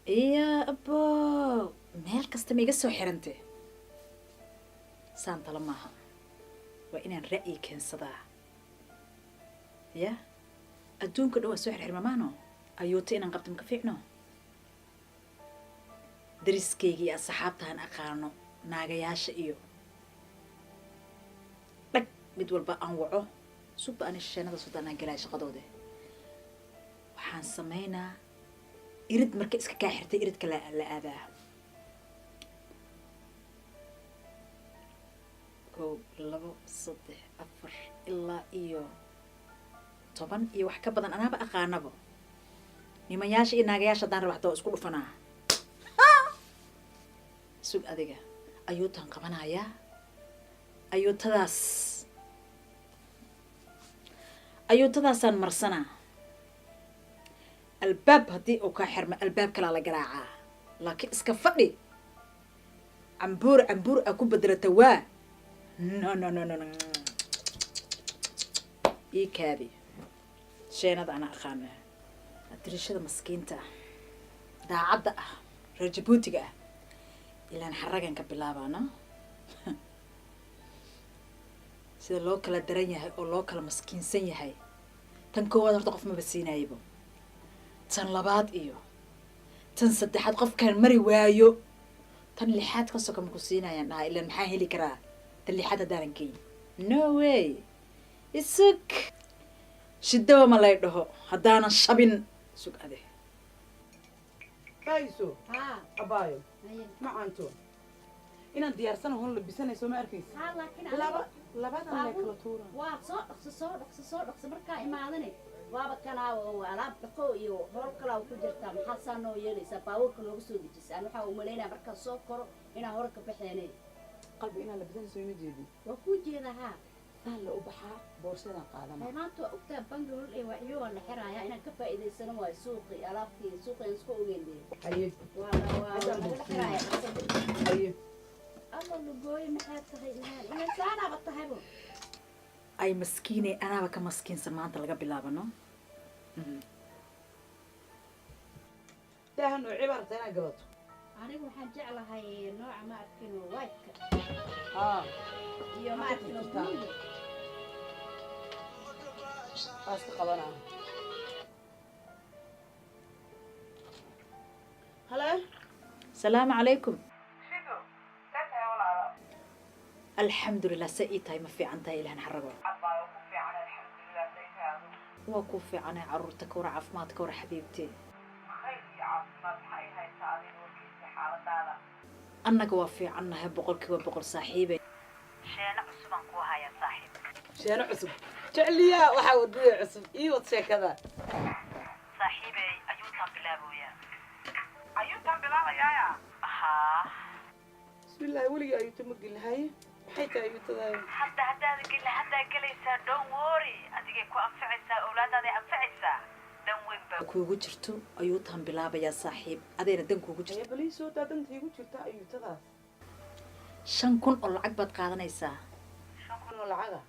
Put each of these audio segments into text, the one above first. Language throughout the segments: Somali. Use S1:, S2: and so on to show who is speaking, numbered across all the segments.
S1: Iya abo, meel kasta ma iga soo xirante. Saan tala maaha, waa inaan ra'yi keensadaa. Ya adduunka dhan waa soo xirxirmamaano, ayuuta inaan qabto maka fiicno. Dariskayga iyo asxaabtaan aqaano, naagayaasha iyo dhag mid walba aan waco. Suba ani sheenada sodaan aan galaya shaqadoode. Waxaan sameynaa irid marka iska kaa xirtay, iridka la aadaa. 1, 2, 3, 4 ilaa iyo 10 iyo wax ka badan anaaba aqaanabo. Nimanyaasha iyo naagayaasha haddaan raba xataa waa isku dhufanaa. Sug adiga, ayuutaan qabanayaa. Ayuutadaas, ayuutadaasaan marsanaa. Albaab haddii uu kaa xirma, albaab kalaa la garaacaa, laakiin iska fadhi cambuur cambuur aa ku bedelata waa no, no, no, no, no. Ii kaadi, sheenada ana aqaana. Adirishada maskiinta ah, daacadda ah, reer Jabuutiga ah, ilaan xaragan ka bilaabaana. Sida loo kala daran yahay oo loo kala maskiinsan yahay. Tan koowaad horta qof maba siinaayabo, tan labaad iyo tan saddexaad qofkaan mari waayo, tan lixaad ka soka maku siinayaan dhaha. Ilaan maxaa heli karaa tan lixaad haddaanan geyn? No way. Isug, shidaba ma lay dhaho haddaanan shabin. Sug ade.
S2: Faa'iso.
S3: Haa.
S2: Abaayo.
S3: Haye.
S2: Macaanto, inaan diyaarsana hon labisanayso ma arkaysa?
S3: Haa, laakiin
S2: laba
S3: adiga
S2: labadan lay
S3: baabuur-
S2: kala tuuran.
S3: Waa soo dhaqso, soo dhaqso, soo dhaqso. Markaa imaadane waaba kanaa oo alaab dhaqo iyo howl kalaa ku jirtaa. Maxaa saa noo yeelaysaa? Baabuurka nooga soo dejisa. Aan waxaa umalaynaya markaa soo koro inaan hore ka baxeenay.
S2: Qalbi, inaan labisanayso ima jeedin?
S3: Waa kuu jeedaa, haa.
S2: Saan la u baxaa, boorsadaan qaadana.
S3: Hay, maanta waa ogtaa bangi hol ee waxyo waa la xirayaa. Inaan ka faa'iidaysano waayo suuqii, alaabtii suuqii aan isku ogeyn dee.
S2: Haye.
S3: Waa
S2: Haddaan
S3: nagala
S2: boorsiin.
S3: xiraaya.
S2: Haye.
S3: Alla, lugooye maxaa tahay? Ilahan ila saanaaba tahaybo.
S1: Ay maskiinay, anaaba ka maskiinsan maanta laga bilaabano.
S2: Daaha noocee baa rabtaa inaad gadato?
S3: Anigu waxaan jeclahay nooca, ma arkino, white-ka
S2: haa
S3: iyo, ma
S2: Maxaa
S3: arkino,
S2: jirtaa?
S3: Buluuga.
S2: Waa iska qabanaa. Hale.
S1: Salaamu calaykum. Alxamdulilah, sa ii tahay? Ma fiican tahay? Ilahan xarago waa ku fiicanay. Caruurta ka wara? Caafimaad ka wara, xabiibti? Annaga waa fiicannahay 100%, saaxiibey. Sheeno cusubaan kuu hayaa, saaxiib.
S2: Sheeno cusub jecliyaa, waxaa wadada cusub ii wad sheekada.
S1: Saaxiibey, ayuutaan bilaaboyaa.
S4: Ayuutaan bilaabayaaya.
S1: Haa.
S2: Bismillahi, weligii ayuuta ma gelin. Haye, maxay tahay ayuutadaada?
S1: Hadda haddaada gelin, haddaa gelaysaa. Don't worry, adigay ku anfacaysaa, awlaadaaday anfacaysaa, dan weyn baa kuugu jirto. Ayuutaan bilaabayaa, saaxiib, adayna dan kuugu jirto.
S2: Haye, balii soo daa danta iigu jirta ayuutadaas.
S1: 5,000 oo lacag baad qaadanaysaa.
S2: 5,000 oo lacaga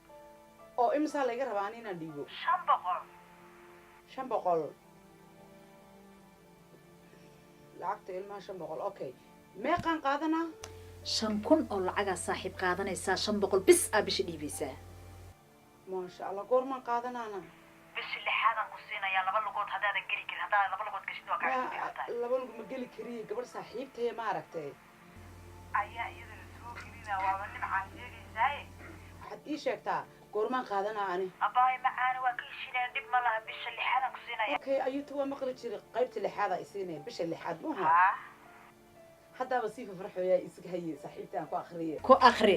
S2: oo imisaa layga rabaa ani inaan dhiibo?
S1: 500.
S2: 500 lacagta ilmaha, 500. Okay, meeqaan qaadanaa?
S1: 5,000 oo lacagaa, saaxiib, qaadanaysaa. 500 bis aa bisha dhiibaysaa.
S2: Maasha Allah, goormaan qaadanaana?
S1: Bishi lixaadaan ku siinayaa. Laba lugood haddaadan geli karin, haddaad laba lugood geshid waa kaaga fiican tahay.
S2: Laba lug ma geli kariye. Gabadh saaxiibtaya ma aragtay?
S4: Ayaa iyadana soo gelina, waaba nimcaa sheegaysaaye.
S2: Waxaad ii sheegtaa goormaan qaadanaa ani?
S1: Abaay macaana, waa ka heshinayaan, dhib ma laha. Bisha lixaadaan ku siinaya.
S2: Okay, ayuuta waa maqli jiray. Qaybta lixaada isiinaya, bisha lixaad muha?
S1: Haa.
S2: Haddaaba sii fafarxooyaa. Isga haye, saaxiibta aan ku akriye.
S1: Ku akri.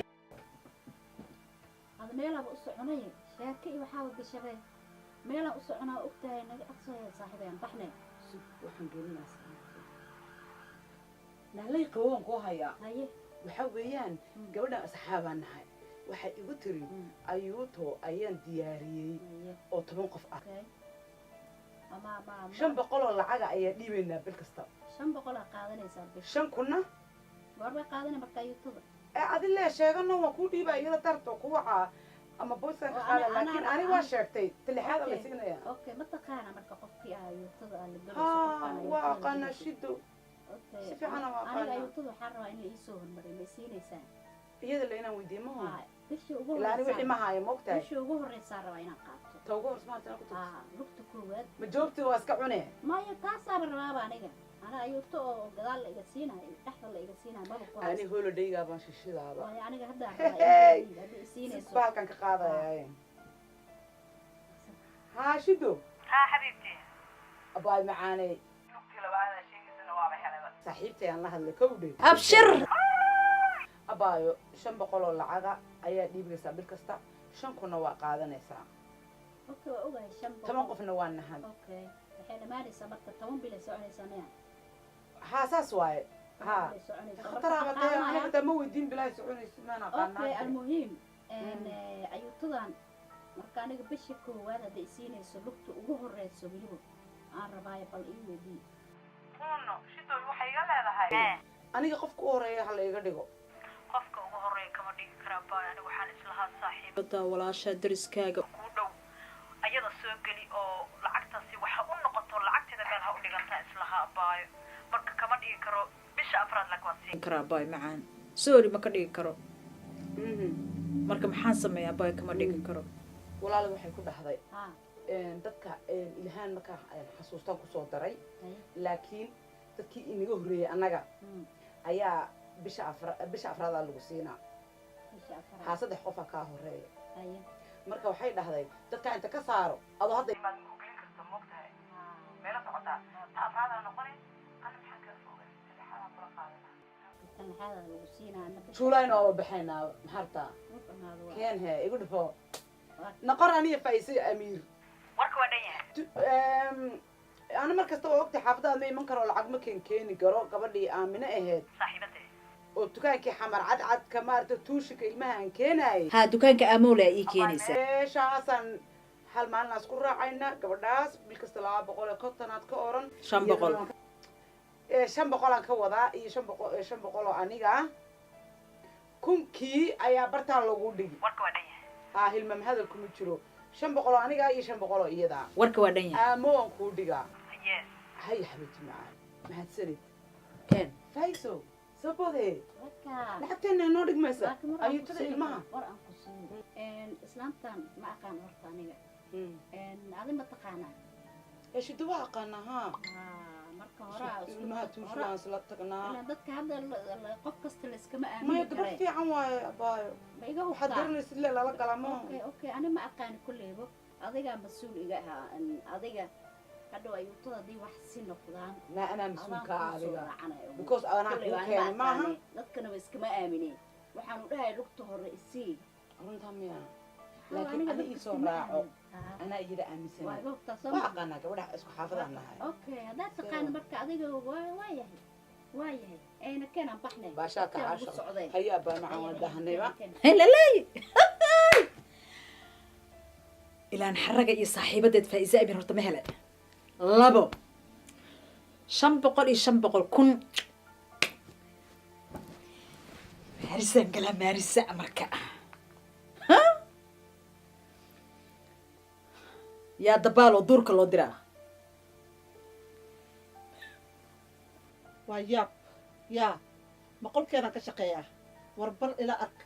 S3: Hada meelaaba u soconay, sheeke iyo waxaaba gashabee. Meelaan u soconaa ogtahay, naga dhaqsaya saaxiibeen, baxne.
S2: Sug, waxaan gelinaa saaxiibtay. Nahlay qabowaan kuu hayaa.
S3: Haye.
S2: Waxaa weeyaan, gabadhan asxaabaan nahay, waxay igu tiri ayuuto ayaan diyaariyey
S3: Haye.
S2: oo 10 qof ah.
S3: Okay, ama ama ama
S2: 500 oo lacaga ayaa dhiibaynaa bil kasta.
S3: 500 aa qaadanaysaa bish?
S2: 5,000-na.
S3: Goorbay qaadanay marka ayuutada?
S2: Ee adi lee sheegano, waan kuu dhiibaa iyada darto ku wacaa ama boyskan ka
S3: Oo,
S2: qaada.
S3: ana
S2: laakiin ani waa sheegtay talixaada la siinaya.
S3: Okay, ma taqaana marka qofkii ah ayuutada aa la galayso?
S2: Haa.
S3: Qofkaan
S2: Waa
S3: ayuutada la
S2: aqaanaa.
S3: galayso.
S2: Shido.
S3: Okay.
S2: Si fiican aan u
S3: Aniga
S2: aqaanaa.
S3: Ayuutada waxaan rabaa in la iisoo hormariyo, ma siinaysaa?
S2: Iyada la inaan weydiiyo ma
S3: Haa, bishii ugu
S2: ilaa ani wixii ma
S3: horeysaa,
S2: haayo, moogtahay.
S3: Bishii ugu horeysaa rabaa inaan qaato.
S2: Ta ugu horeysa maarta inaan ku tagto.
S3: Haa, lugta koowaad.
S2: Ma joogti waa iska cune.
S3: Maya, taasaaba rabaaba aniga. Ana ayuuto oo gadaal la iga siinayo, dhexda la iga siinayo maba ku
S2: Ani
S3: haysto.
S2: holidaygaa baan shishidaaba.
S3: Waayo, aniga hadda rabaa
S2: Hey!
S3: haddii isiinayso.
S2: Bahalkan ka qaadaya. Haa, Shido.
S4: Haa, xabiibti.
S2: Abaay macaaney.
S4: Lugtii labaada sheegaysana waaba helayba.
S2: Saaxiibtay aan la hadlay, kowdhe.
S1: Abshir.
S2: Abaayo, 500 oo lacaga ayaa dhiibaysaa bil kasta, 5,000-na waa qaadanaysaa.
S3: Okay, waa ogahay 500.
S2: 10 qofna waa nahan.
S3: Okay, waxay dhammaanaysaa marka 10 bil ay soconaysaa miya?
S2: Haa, saas waaye, haa.
S3: Bilay soconaysaa. Marka
S2: Khataraaba
S3: waxaan
S2: tahay aniga.
S3: qaadanayaa-
S2: Xitaa ma weydiin bilaay soconayso, maan
S3: Okay.
S2: aqaanaa.
S3: Almuhiim, ayuutadan marka aniga bisha koowaad hadday isiinayso, lugta ugu horeyso weliba aan rabaayo, bal ii weydii.
S4: Huuno, Shidooy, waxay iga leedahay
S2: Aniga qofka u horeeya ha la iga dhigo.
S4: Qofka ugu horreeya kama dhigi karaa baay. Aniga waxaan islahaa saaxiib
S1: Badaa walaasha dariskaaga
S4: kuu dhow ayada soo geli oo lacagtaasi waxa u noqoto lacagteeda meel ha u dhigantaa islahaa baayo. Marka kama dhigi karo bisha afraad, laakiin waad siin
S1: karaa baay macaan. Sorry, ma ka dhigi karo. Marka maxaan sameeyaa baay? Kama dhigi karo.
S2: Walaal, waxay ku dhahday
S3: Haa.
S2: dadka Ilhaan markaa xasuustaan kusoo daray,
S3: Haye.
S2: laakiin dadkii inaga horreeyey annaga ayaa bisha afra, bisha afraadaa lagu siinaa.
S3: Bisha afraad.
S2: Haa, saddex qofaa kaa horeeya.
S3: Haye.
S2: Marka waxay dhahday dadka inta ka saaro adoo hadda
S4: Maad ku gelin karta, moogtahay, meelo socotaa ta afraadaa noqonay. Ana maxaan kaga fogay? Saddexaadaa kula qaadana.
S3: Tan lixaada lagu siinaa ana bisha.
S2: Juulayna waaba baxaynaa, maxaa rabtaa?
S3: Ma dhamaado waa.
S2: Keen he, igu dhufo noqor aniya Faise Amiir.
S4: Warka waa dhan yahay.
S2: Ana mar kasta oo ogtay xaafadaad ma iman karo, lacag ma keeni karo. Gabadhii Aamine ahayd
S4: Saaxiibadee.
S2: oo dukaankii Xamar cadcadka maarata tuushika ilmaha aan keenaayay.
S1: Haa, dukaanka Amoole ii keenaysaa.
S2: Meeshaasaan hal maalin aan isku raacayna gabadhaas. Bil kasta 250aad ka oran.
S1: 500.
S2: 500aan ka wadaa iyo 500, 500 oo aniga ah, 1000-kii ayaa bartaa lagu dhigi.
S4: Warka waa dhan yahay.
S2: Haa, hilmaam hadal kuma jiro. 500 oo aniga iyo 500 oo iyadaa.
S1: Warka waa dhan yahay.
S2: Aamo aan kuu dhigaa.
S4: Yes.
S2: Hay xabiibti macaan, mahadsanid. Keen Faiso, soo boodee.
S3: Marka
S2: Lacagteena inoo dhigmaysa.
S3: Laakiin war aan ku
S2: Ayuutada
S3: siiyo,
S2: ilmaha.
S3: War aan ku siiyo. Islaamtan ma aqaan horta aniga. Adi ma taqaanaa?
S2: Shido waa aqaanaa, haa.
S3: Haa, marka hore aa isku
S2: Ilmaha tuushinaan isla tagnaa.
S3: Ilaa dadka hadda qof kasta la iskama
S2: Maya,
S3: aamini
S2: gabar
S3: karee.
S2: fiican waaye, abaayo.
S3: Ma iga
S2: Waxaad
S3: hubtaa?
S2: garanaysid le lala galaa ma.
S3: Okay, ani ma aqaani kulleybo. Adigaa mas-uul iga ahaa. Adiga hadhow ayuutada haddii wax si noqdaan,
S2: Naa, anaa
S3: adaan
S2: mas-uulka ah
S3: kuu soo
S2: adiga
S3: raacanayo.
S2: because anaa
S3: Kulley
S2: kuu
S3: waa
S2: keenay
S3: anima
S2: maaha.
S3: aqaanay. Dadkana wa iskama aamineen. Waxaanu dhahay lugta hore isii.
S2: Runtaa miya?
S3: Haa,
S2: Laakiin
S3: aniga
S2: ani
S3: dadka
S2: ii soo
S3: iskama
S2: raaco.
S3: aamin. Haa.
S2: Anaa iyada
S3: Waa
S2: aaminsanay.
S3: iga hubtaa soo
S2: Waa
S3: ma?
S2: aqaanaa gabadha, isku xaafadaan nahay.
S3: Okay, haddaad taqaano marka adiga waa yahay, waa yahay, ayna keenaan baxnay.
S2: Baashaaka.
S3: Dadkaa lagu
S2: Caasho.
S3: socday.
S2: Haye abaa macaan, waan dahanayba.
S1: Helaley, Ilaan Xaraga iyo saaxiibadeed Faa'iise Amir horta ma hele. Labo, 500 iyo 500, 1000. Maarisaan galaa, maarisa marka. Ha? Yaa dabaal oo duurka loo diraa.
S5: Waa yaab. Yaa ma qolkeedaan ka shaqeeyaa? War bal ila arka.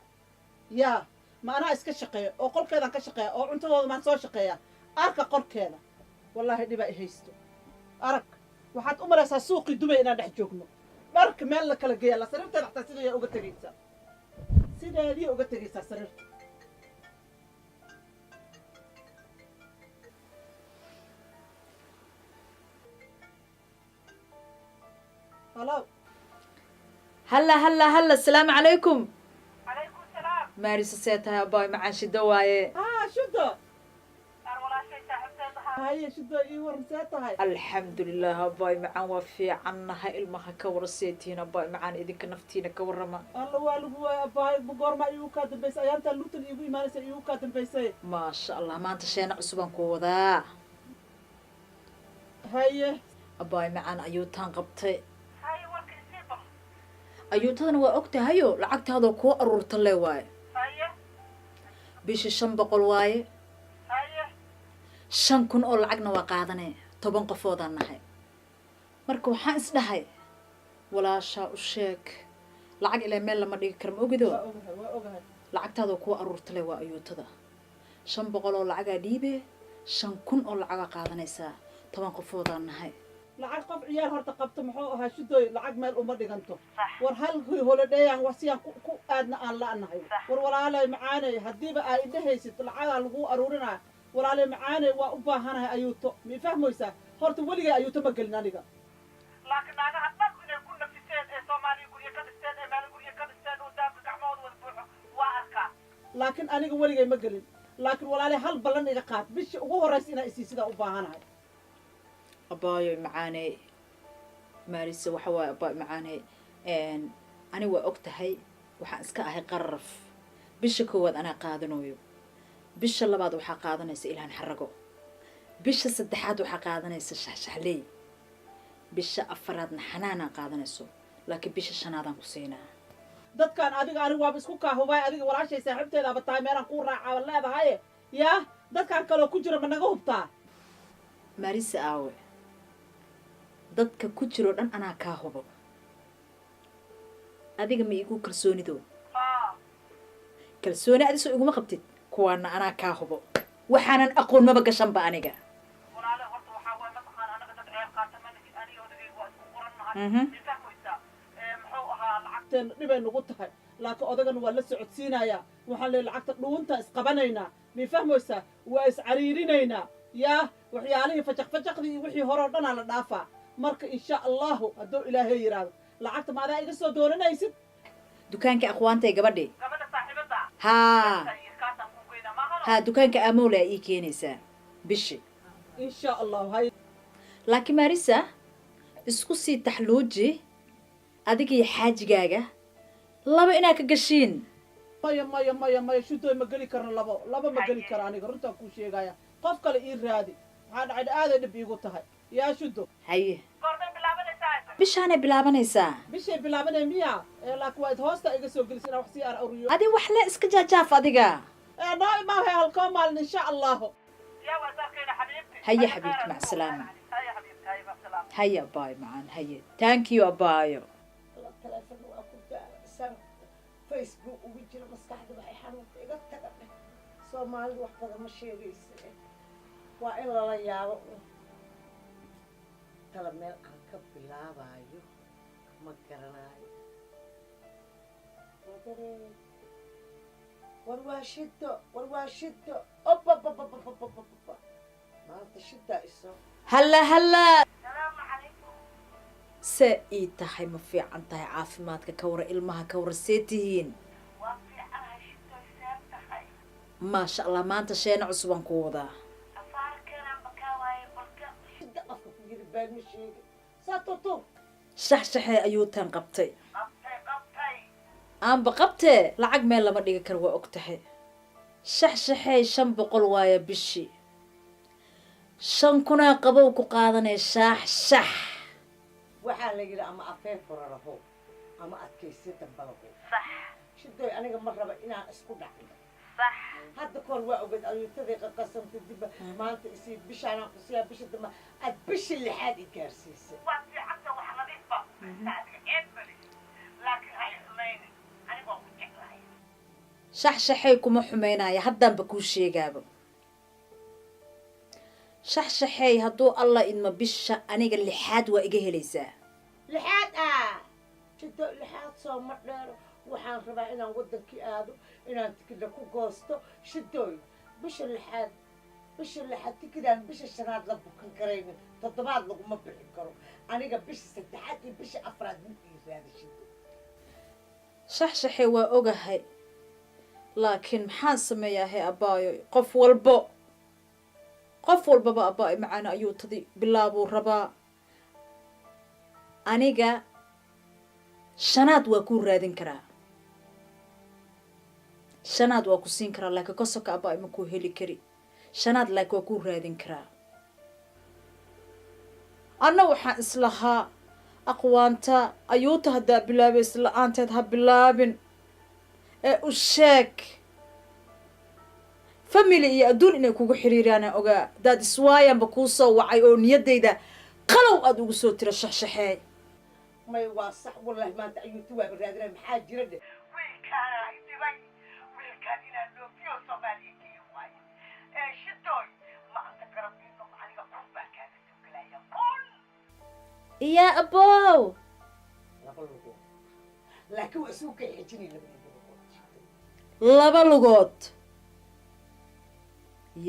S5: Yaa ma anaa iska shaqeeya oo qolkeedaan ka shaqeeya oo cuntadooda maan soo shaqeeya? Arka qolkeeda, wallaahi dhibaa i haysto. Arag, waxaad u malaysaa suuqii Dubay inaan dhex joogno. Dharka meel la kala geeya la, sariirteeda xataa sideedaa uga tegaysaa, sideedii uga tegaysaa sariirta. Halo.
S1: Halla halla halla, asalaamu calaykum.
S4: Calaykum salaam.
S1: Maarisa, see tahay abaay macaan? Shido waaye.
S5: Ah, Shudo.
S4: Ar walaashay saaxiibteed ahaa.
S5: Haye Shudo, ii waran, see tahay?
S1: Alxamdulilah abaay macaan, waa fiicannahay. Ilmaha ka wara, seetihiin abaay macaan? Idinka naftiina ka warrama.
S5: Alla waa lagu waaya abaay. Goormaa iigu kaa dambaysay? Ayaantaa luutan iigu imaanaysa, iigu kaa dambaysay.
S1: Maasha Allah, maanta sheena cusubaan ku wadaa.
S5: Haye.
S1: Abaay macaan, ayuutaan qabtay.
S4: Haye, warka isii bal.
S1: Ayuutadana waa og tahayo, lacagtaadoo kuu aruurta le waaye.
S4: Haye.
S1: Bishii 500 waaye.
S4: Haye.
S1: 5,000 oo lacagna waa qaadanee, 10 qofoodaan nahay. Marka waxaan isdhahay Walaashaa u sheeg, lacag ilaa meel lama dhigi karo, ma ogido?
S5: Waa ogahay, waa ogahay.
S1: Lacagtaadoo kuwa aruurtale waa ayuutada. 500 oo lacagaa dhiibe, 5000 oo lacagaa qaadanaysaa. 10 qofoodaan nahay.
S5: Lacag qof ciyaar horta qabto muxuu ahaa, Shidooy, lacag meel uma dhiganto. War halkii holodheeyaan wax siyaan ku aadna aan la'nahay. War walaalay macaanay, haddiiba aa idhahaysid lacagaa laguu aruurinaya, walaalay macaanay, waa u baahanahay ayuuto. Ma fahmaysaa? Horta weligay ayuuto ma gelin aniga, laakiin naagaha dhan inay ku nafiseen ee Soomaaliya guryo ka dhisteen ee meelo guryo ka dhisteen oo daabka gacmahooda wada buuxo waa arkaa, laakiin aniga weligay ma gelin. Laakiin walaalay, hal ballan iga qaad: bishii ugu horraysa inaa isii sidaa u baahanahay.
S1: Abaayo macaaney, Maarisa, waxa waaye, abaayo macaaney, ani waa og tahay waxaan iska ahay qararaf. Bisha koowaad anaa qaadanayo, bisha labaad waxaa qaadanaysa Ilhaan Xarago, bisha saddexaad waxaa qaadanaysa Shaxshaxley, bisha afaraadna Xanaanaa qaadanayso, laakiin bisha shanaadaan ku siinaa.
S5: Dadkaan adiga aniga waaba isku kaahubaay. Adiga walaashay saaxiibteedaaba tahay, meelaan kuu raacaaba leedahaye. Yaa dadkaan kaloo ku jira ma naga hubtaa?
S1: Maarisa aawe, dadka ku jiroo dhan anaa kaa hubo. Adiga ma igu kalsoonido? Kalsooni adisoo iguma qabtid. Kuwaana anaa kaa hubo, waxaanan aqoon maba gashanba aniga.
S4: Walaale, horta waxaa waay, mataqaana, anaga dad ceeb qaata ma nihin. Aniga odagayga waa isku qorannahay. Ma fahmaysaa? Muxuu ahaa,
S5: Lacagteen dhibay nagu tahay, laakiin odagana waa la socodsiinayaa. Waxaan leeyahay lacagta dhuunta isqabanaynaa, may fahmaysaa? Waa iscariirinaynaa. Yaa waxyaalihii fajaq fajaqdii iyo wixii hore oo dhanaa la dhaafaa. Marka insha Allahu, hadduu Ilaahay yidhaahdo, lacagta maadaa iga soo dooranaysid.
S1: Dukaanka aqwaantay gabadhi.
S4: Gabadha saaxiibada.
S1: Haa.
S4: Kaasaan kuu geynaa maahano.
S1: Haa, dukaanka Amoole ii keenaysaa bishi.
S5: Insha Allahu, hay.
S1: Laakiin Maarisa, isku sii taxluuji adiga iyo xaajigaaga laba inaa ka gashiin.
S5: Maya, maya, maya, maya, Shudooy, ma geli karno labo. Laba ma geli karo aniga, runtaan kuu sheegaya. Qof kale ii raadi. Maxaa dhacay? Aaday dhib iigu tahay, yaa Shudo.
S1: Haye.
S4: Goormay bilaabanaysaa?
S1: Bishaanay bilaabanaysaa.
S5: Bishay bilaabanay miya? Ee laakiin waa id hoosta iga soo gelisa inaan wax sii ar aruuriyo.
S1: Adi wax le iska jaajaaf adiga.
S5: Ee noo imaahay halkoo maalin, insha Allahu.
S4: Yaa waa is arkayna, xabiibti.
S1: Haye xabiibti, mac salaama.
S4: Haye xabiibti, haye, mac salaama.
S1: Haye abaayo macaan, haye, thank you abaayo.
S2: Teleefon waa ku daala, Facebook ugu jira, maskaxda waxay xanuunka iga taga dheh. Soomaalidu wax badan ma sheegaysa, waa in lala yaabo un. Tala meel aan ka bilaabayo ma garanayo. Wadaree, war waa Shido, war waa Shido. Obababababababa, maanta Shidaa isoo
S1: Halla halla, see ii tahay? Ma fiican tahay? Caafimaadka ka wara? Ilmaha ka wara? See tihiin?
S4: Waa fiicanahay, Shidooy, seen tahay?
S1: Maasha Allah, maanta sheena cusubaan ku wadaa.
S4: Afaarkeenaan bakaa waaye balka.
S2: Shida afka ku yiri, been ma sheegin, saa tutur.
S1: Shaxshaxee ayuu tan qabtay.
S4: Qabtay, qabtay.
S1: Aanba qabtee, lacag meel lama dhigi karo, waa og tahay. Shaxshaxee, 500 waaya bishii, 5000-aa qabow ku qaadanaya, shaax shax.
S2: Waxaa la yidhi ama afeen furaraho ama adkaysi dambalaho. Shidoy, aniga ma raba inaan isku dhacno. Hadda kahor waa ogeed ayuutadii qaqasantay dibba. Maanta isii, bishaanaan ku siiyaa, bisha dambe aad bisha lixaad i gaarsiisay.
S4: Waa fiicanta, wax nadiif baa ku bixisa adiga, ceeb mali, laakiin ha xumaynin, aniga waa ku jeclahay.
S1: Shaxshaxay, kuma xumaynaya, haddaanba kuu sheegaaba. Shaxshaxay, hadduu Allah idmo, bisha aniga lixaad waa iga helaysaa.
S2: Lixaad ah, Shido, lixaad soo ma dheero. Waxaan rabaa inaan waddankii aado, inaan tikidha ku goosto. Shidooy, bisha lixaad, bisha lixaad tikidaan bisha shanaad la bukan karaynin, toddobaad laguma bixin karo. Aniga bisha saddexaad iyo bisha afraad mid ii raadi, Shido.
S1: Shaxshaxay, waa ogahay, laakiin maxaan sameeyaa? He abaayo, qof walbo, qof walbaba, abaayo macaana, ayuu tadi bilaabuu rabaa. Aniga shanaad waa kuu raadin karaa, shanaad waa ku siin karaa, laakiin kosoka abaayo ma kuu heli kari shanaad, laakiin waa kuu raadin karaa. Anna waxaan islahaa aqwaanta ayuuta haddaa bilaabays la-aanteed ha bilaabin ee u sheeg family iyo adduun inay kugu xiriiraana ogaa. Hadaad iswaayanba kuu soo wacay oo niyaddayda qalow aada ugu soo tira, Shaxshaxee.
S2: May, waa sax wallahi. Maanta ayuuta waaba raadinay. Maxaa jira dhe? Wiilkaana i dhibay, wiilkaan inaan dhoofiyo Soomaaliya geeyo waaye. Ee shidooy, maanta garab ii noq, aniga 1000 baa kaaga soo gelaya, 1000.
S1: Iya abow.
S2: Laba lugood, laakiin waa isugu kay xejinay labadii lugood.
S1: Laba lugood,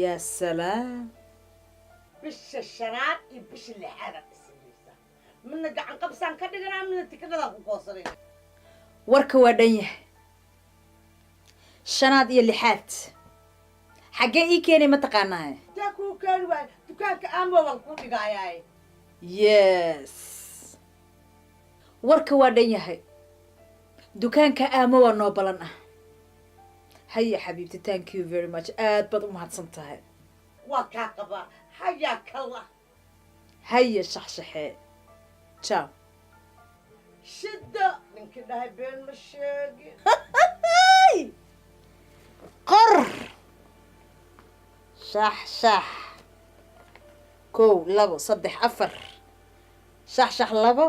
S1: yaa salaam.
S2: Bisha shanaad iyo bisha lixaadaad isinaysaa. Midna gacan qabsaan ka dhiganaa, midna tikidhadaan ku goosanay.
S1: Warka waa dhan yahay. Shanaad iyo lixaad xaggee ii keenay, ma taqaanaa?
S2: Taa kuu keeni waayo, dukaanka aamo waan kuu dhigaayaay.
S1: Yes, warka waa dhan yahay. Dukaanka aamo waa noo balan ah. Haya xabiibti, thank you very much, aad baad u mahadsan tahay.
S2: Waa kaa qabaa, hayaa kala.
S1: Haya shaxshaxee, ciao.
S2: Shida ninkii dhahay been ma sheegin.
S1: Qor shax shax, kow, labo, saddex, afar, shax shax, labo.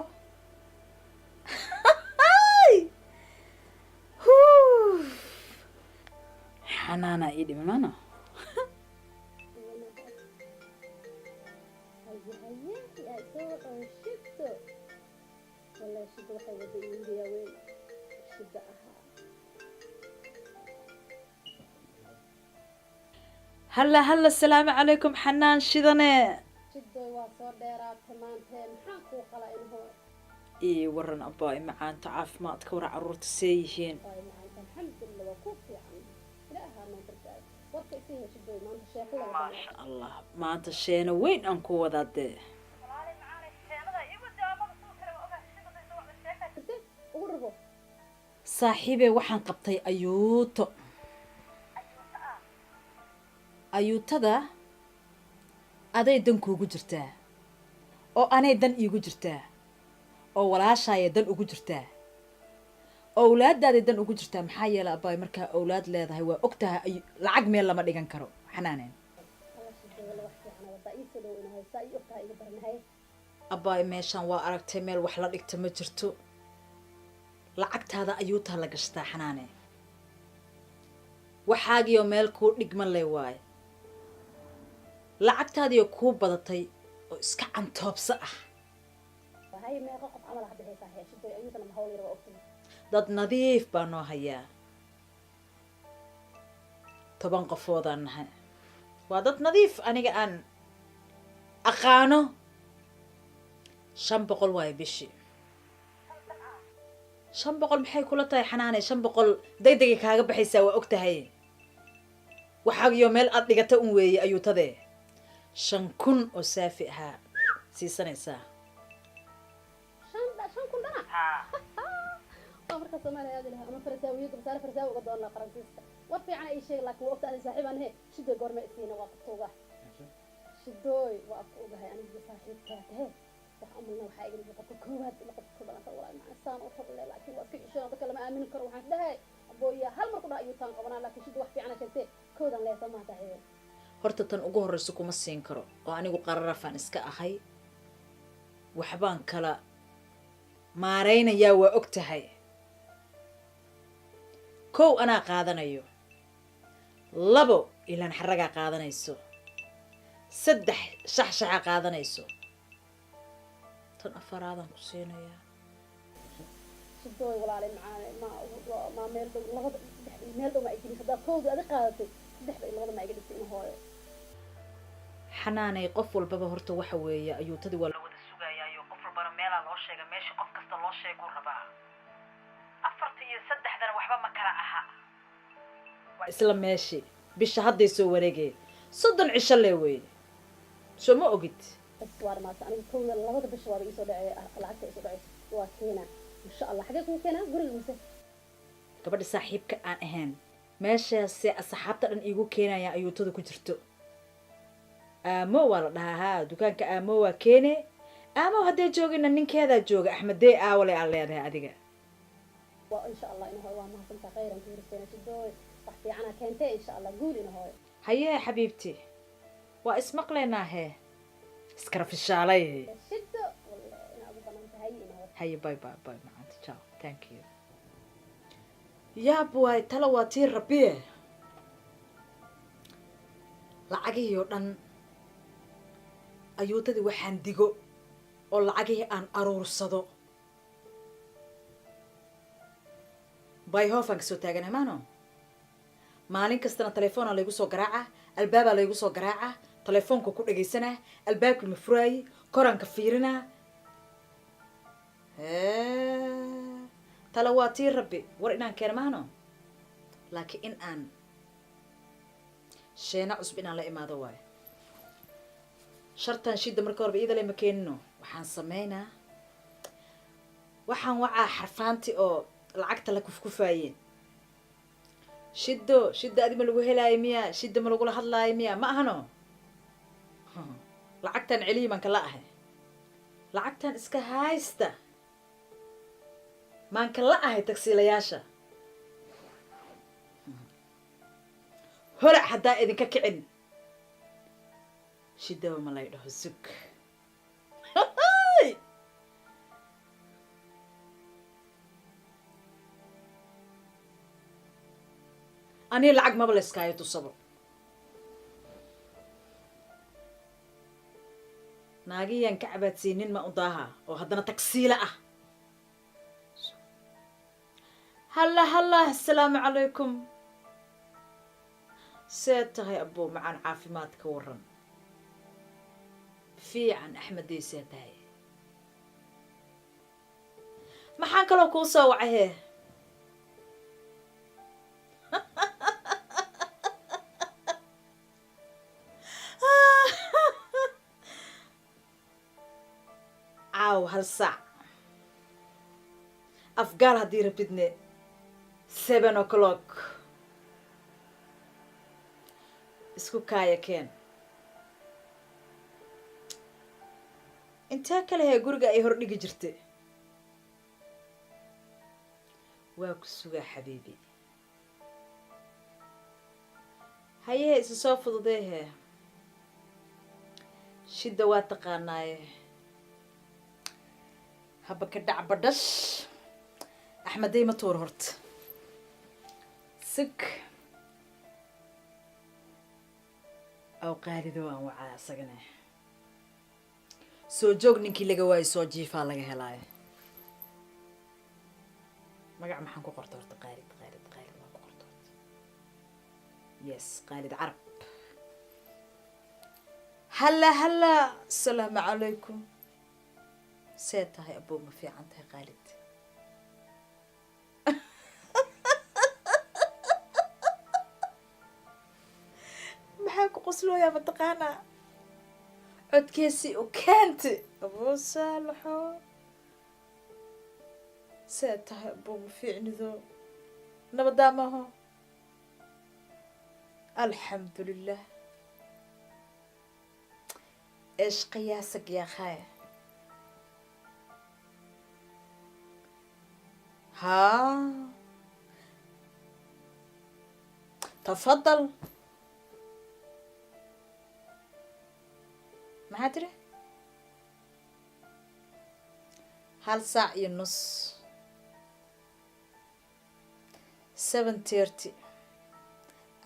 S1: Huu. Xanaana ii dhimi maana.
S3: Haye haye, yaa soo waqan shiddo. Wallahi shiddo waxay wada iigayaa weyn shiddo ahaa.
S1: Halla halla, asalaamu calaykum, Xanaan shidane.
S3: Shiddoy, waa soo dheeraatay maantee, maxaan kuu qalaa in hore?
S1: Ii waran abbaay macaanta, caafimaadka wara, carruurta see yihiin?
S3: Waay macaanta, alxamdulillah, waa kuu fiican, ilaahaa noo gargaar. Warka isii he shiddoy, maanta sheeko laga.
S1: Maasha Allah, maanta sheeno weyn aan ku wadaa dee.
S3: Ugu dhufo.
S1: Saaxiibee, waxaan qabtay ayuuto. Ayuutada aday dan kuugu jirtaa oo anay dan iigu jirtaa oo walaashaaya dan ugu jirtaa oo awlaadaaday dan ugu jirtaa. Maxaa yeelay abbaay, markaa awlaad leedahay, waa og tahay, lacag meel lama dhigan karo, Xanaaneen.
S3: Alla shiddo, walla wax fiican wadaa, ii soo dhow ina haysaa, ii ogtahay, iga daranahay.
S1: Abbaay, meeshaan waa aragtay, meel wax la dhigta ma jirto. Lacagtaada ayuutaa la gashtaa, Xanaane. Waxaagiyo meel kuu dhigman le waaye, lacagtaadiyo kuu badatay oo iska cantoobsa ah.
S3: Haye, meeqa qof camal hadda haysaa hee shiddoy? Ayuutana ma hawl yar, waa ogtahay.
S1: Dad nadiif baa noo hayaa, 10 qofoodaan nahay. Waa dad nadiif aniga aan aqaano. 500 waayo bishii. 500 maxay kula tahay, Xanaanay? 500 degdegay kaaga baxaysaa, waa og tahay. Waxaagiyo meel aad dhigata un weeye ayuutadee. 5000 oo saafi ahaa siisanaysaa.
S3: 5000 dhana waa markaa Soomaaliya aadi lahaa ama farasaawiyo gabasaare farasaawi uga doon lahaa Faransiiska. War fiican ay sheeg, laakiin waa ogta adi saaxiibaan he. Shidooy, goorma isiina? Waa ku tuuga shidooy, waa ku ogahay anigu saaxiibkaa tahe. Wax umalna waxaa iga dhigay qofka koowaad ila qofka koowaad aan walaa macaan saan u rable, laakiin waa iska xishoona, dadka lama aamini karo. Waxaan dhahay abooya hal mar ku dhaha ayuutaan qabanaa, laakiin shiddo wax fiican sheegtee, koodan leesa maa saaxiibe.
S1: Horta tan ugu horreysa kuma siin karo oo anigu qararafaan iska ahay, waxbaan kala maaraynayaa, waa og tahay. Kow anaa qaadanayo, labo ilaan xaragaa qaadanayso, saddex shaxshaxa qaadanayso, tan afaraadaan ku siinayaa.
S3: Shidooy, walaale macaane, ma ma meel dhow labada saddex iyo meel dhow ma igelin. Haddaa kowda adi qaadatay, saddexda iyo labada ma iga dhigtay in hooyo.
S1: Xanaanay, qof walbaba horta waxa weeye ayuutadii waa la wada sugayaayo, qof walbana meelaa loo sheega, meesha qof kasta loo sheeguu rabaa. Afarta iyo saddexdana waxba ma kala aha, waa isla meeshii. Bisha hadday soo wareegeen 30 cisho le weeye, soo ma ogid?
S3: Bas waa dhamaatay. Aniga kowda labada bisha waaba iisoo dhacay, lacagta iisoo dhacayso waa keenaa insha Allah. Xagee kuu keenaa, guriga mise?
S1: Gabadha saaxiibka aan ahayn meeshaase asxaabta dhan iigu keenaya ayuutada ku jirto. Aamo waa la dhahaa, haa, dukaanka Aamo waa keene. Aamo hadday joogina, ninkeedaa jooga, Axmedee aawale aan leedahay adiga.
S3: Waa insha Allah ina hooyo, waa mahadsantaa, khayran kuuriseena shidooy, wax fiicana keentee, insha Allah guul ina hooyo.
S1: Hayee xabiibti, waa ismaqlaynaa hee, iskarafishaalay.
S3: Shiddo walle inaa ugu banaan tahay ina hooyo.
S1: Haye, bye bye bye macaanta, ciao, thank you. Yaab waay, tala waa tii rabbiye. Lacagihii oo dhan ayuutadii waxaan digo oo lacagihii aan aruursado bayhoofaan kasoo taagan amaano. Maalin kastana telefoonaa laygu soo garaaca, albaabaa laygu soo garaaca, telefoonka ku dhagaysanaa, albaabkii ma furaayi, koranka fiirinaa. Tala waa tii rabbi. War inaan keena maahno, laakiin in aan sheena cusub inaan la imaado waayo. Shartan shida marka horeba iidale ma keenino. Waxaan sameynaa, waxaan wacaa xarfaanti oo lacagta la kufkufaayeen. Shido, shida, adi ma lagu helaayo miya? Shida ma lagula hadlaayo miya? Ma ahano, lacagtan celiyi maan kala ahay, lacagtan iska haysta maan kala ahay. Tagsiilayaasha holac haddaa idinka kicin, shidaba ma lay dhaho. Sug. Aniga lacag maba la iskaayo tusabo. Naagiyaan ka cabaadsiinin ma udaaha oo haddana tagsiila ah. Halla halla, assalaamu calaykum. See tahay, abuu macaan? Caafimaad ka waran? Fiican, Axmedey, see tahay? Maxaan kaloo kuu soo wacay hee? Caaw 1 saac, afgaal haddii rabtidne 7 o'clock, isku kaaya keen. Intee kale hee guriga ay hordhigi jirta? Waa ku sugaa, xabiibi. Hayehe, isu soo fududeehe. Shidda waa taqaanaaye, haba ka dhac badhash. Axmedey ma tuur horta. Sug aw qaalido aan wacaa isagana. Soo joog ninkii laga waayo, soo jiifaa laga helaayo. Magac maxaan ku qorta horta? Qaalid, Qaalid, Qaalid waan ku qorta horta. Yes, Qaalid Carab. Halla halla, asalaamu calaykum. See tahay, abuu? Ma fiican tahay, Qaalid? Maxaa ku qoslooyaa mataqaanaa? Codkeesii u keenti. Abuu Saalaxo, see tahay, abuu? Ma fiicnido? Nabadaa maaho? Alxamdulilah. ايش قياسك يا خاي؟ ها، تفضل. Maxaa tiri? 1 saac iyo nus, 7:30,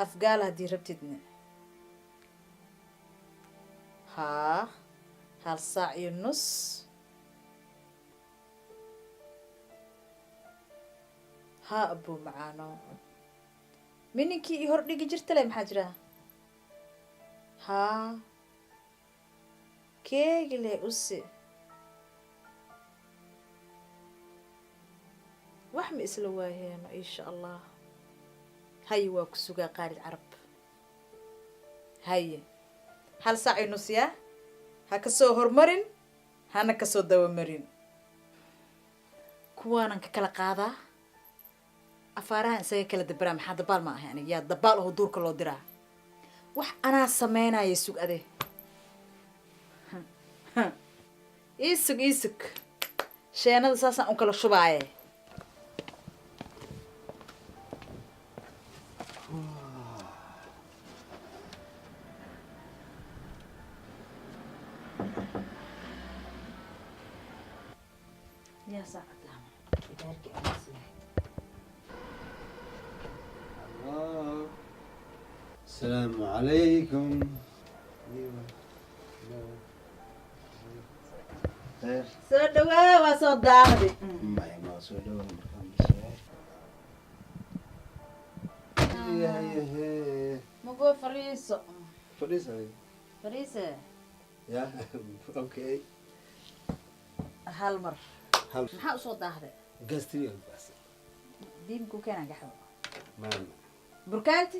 S1: afgaal haddii rabtidna. Haa, 1 saac iyo nus. Haa, abuu macaano, mininkii i hordhigi jirta le maxaa jira? Haa, keegile usi wax ma isla waaheeno, insha Allah. Haye, waa ku sugaa, Qaalid Carab. Haye, 1 saac iyo nus yaa ha ka soo hormarin, hana kasoo dabamarin. Kuwaanan ka kala qaadaa afaarahan, isaga kala dabaraa. Maxaa dabaal ma ahay aniga? Yaa dabaal aho duurka loo diraa? Wax anaa sameynaya. Sug ade, iisug, iisug. Sheenada saasaan u kala shubaaye. Yaa saacadda idaarkii aamusyahay.
S6: الله. السلام عليكم. خير.
S1: Soo dhawaa, waa soo daahday.
S6: ما ما soo dhawaad markaan bishay. يا يا.
S1: Mugo fariiso.
S6: Fadhiisa.
S1: Fariise.
S6: Ya, okay.
S1: Hal mar.
S6: Hal.
S1: Maxaa usoo daahday?
S6: Gastriga bas.
S1: Biimku keenaan gaxwo.
S6: Maama.
S1: Burkaanti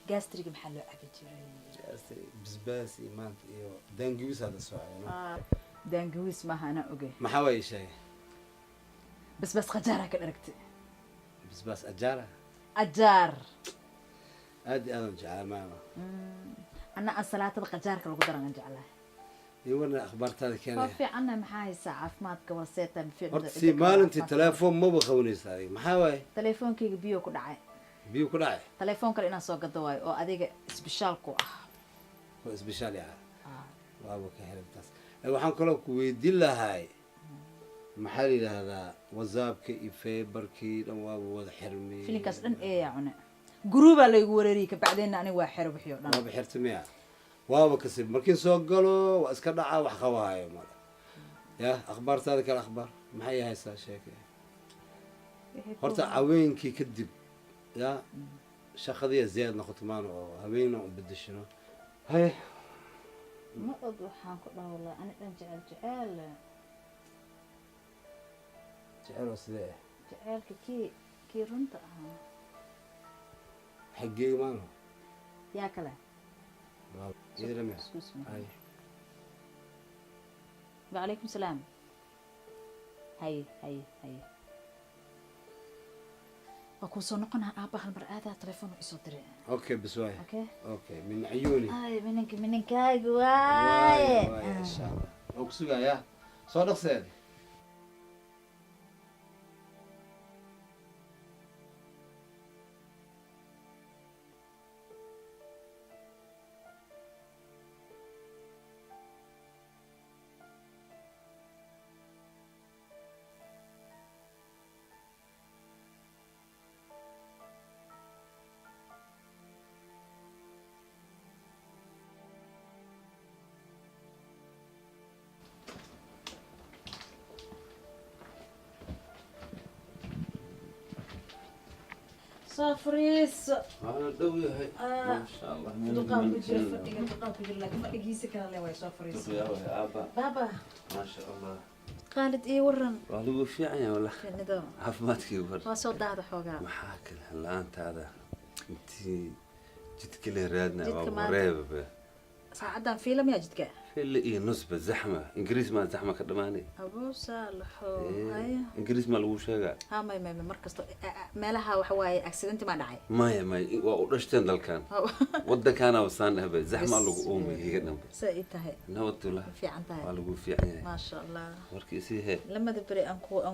S1: gastriga maxaa loo cabi jiray?
S6: Gastri basbaas iyo maanta iyo daangiwis hada soo.
S1: Daangawiis maaha, anaa ogey.
S6: Maxaa waay sheegay?
S1: Basbaas khajaaraa ka dharagtay.
S6: Basbaas ajaara.
S1: Ajaar.
S6: Aad iyo aad u jeclaa maama.
S1: Anna ansalaatada qajaarka lagu daran aan jeclahay.
S6: Iyo warna akhbaartaada
S1: Waa
S6: keenaya.
S1: fiicanna, maxaa haysaa? Caafimaadka waa seeta fiicnida?
S6: Horta si maalintii telefoon maba qabanaysa adiga, maxaa waaye?
S1: Teleefoonkayga biyo ku dhacay.
S6: Biyo ku dhacay?
S1: Telefoon kale inaan soo gado waayo oo adiga isbishaalku ah.
S6: Waa isbishaal yaa, waaba ka helay taas. Waxaan kaloo ku weydiin lahay, maxaa la yidhaahdaa, WhatsAppka iyo Viberkii dhan waaba wada xirmay.
S1: Filinkaas dhan eeyaa cune, guruubaa laygu wareeriyey, kabacdeenna aniga waa xero wixii oo dhan.
S6: Waaba xirta miya? Waaba kasib markii soo galo waa iska dhacaa, wax qabaayo male. Ya, akhbaartaada kale, akhbaar maxay haysaa? Sheeke horta haweenkii kadib ya shaqadiya ziyaad noqoto maana oo haweenna u bedeshino haye.
S1: Ma og, waxaan ku dhaha wallahi ani dhan jecel jecel.
S6: Jecel oo sidee ah?
S1: Jecelka kii runta ahaa.
S6: Xaggee maano?
S1: Yaa kale?
S6: Iyadana miya?
S1: Excuse me.
S6: Haye.
S1: وعليكم السلام. Haye haye haye, waa kuu soo noqonaa aabba, hal mar aadaa telefoon u isoo diray.
S6: Okay, bas waay.
S1: Okay.
S6: Okay, min cuyuuni.
S1: Ay, minanka minankaaga waaye.
S6: Waay, insha Allah waan ku sugayaa, soo dhaqseen.
S1: Soo fariiso.
S7: Waa dhow yahay, maasha Allah.
S1: Duqaan ku jira fadhiga, duqaan ku jira, laakiin fadhigiisa kale le way. Soo fariiso.
S7: Aaba.
S1: Baaba.
S7: Maasha Allah.
S1: Khaalid, ii waran.
S7: Waa lagu fiican yahay wallah.
S1: Fiicnido.
S7: Caafimaadkii war.
S1: Waa soo daahda xoogaa.
S7: Maxaa kale la-aantaada intii jidka la raadna
S1: Jidka
S7: waa
S1: maanta.
S7: wareebaba.
S1: Saacadan fiila miyaa jidka?
S7: Fili iyo nusba zaxma, Ingiriis maa zaxma ka dhamaanay.
S1: Abuu Saalaxo, haya.
S7: Ingiriis maa lagu sheegaa?
S1: Ha, may may may, mar kasto meelaha waxa waaye accident maa dhacay.
S7: Maya maya, waa u dhashteen dalkan, wadankaana wasaan dhahba zaxmaa lagu uumay higa dhanba.
S1: Saa ii tahay?
S7: Nabadullah.
S1: Fiican tahay.
S7: Waa lagu fiican yahay.
S1: Maasha Allah.
S7: Warkii isii hee.
S1: Lamada beri aan ku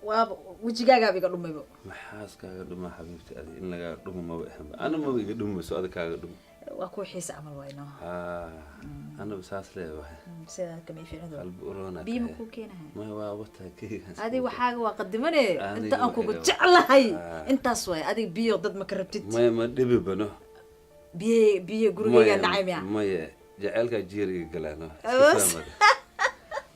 S1: waaba wejigaagaaba iga dhumaybo.
S7: Maxaas kaaga dhumaa xabiibti? Adi in lagaa dhumo maba ahanba, ana maba iga dhumayso, adi kaaga dhumo.
S1: Waa kuwa xiisa camal wayno.
S7: Haa, anaba saas leeyahay.
S1: Sidaa kama ii fiicnido.
S7: Qalbi uroona.
S1: Biyo ma kuu keenahay?
S7: Maya, waa wataa keygan.
S1: Adiga waxaaga waa qadimane.
S7: Aniga
S1: inta aan kugu
S7: waxayga-
S1: jeclahay.
S7: Ah.
S1: Intaas waay, adiga biyo dad ma ka rabtid.
S7: Maya, ma dhibi bano.
S1: Biyo biyo gurigeygaa dhacay miya?
S7: Maya, jaceylkaa jiir iga galaano.
S1: Awas.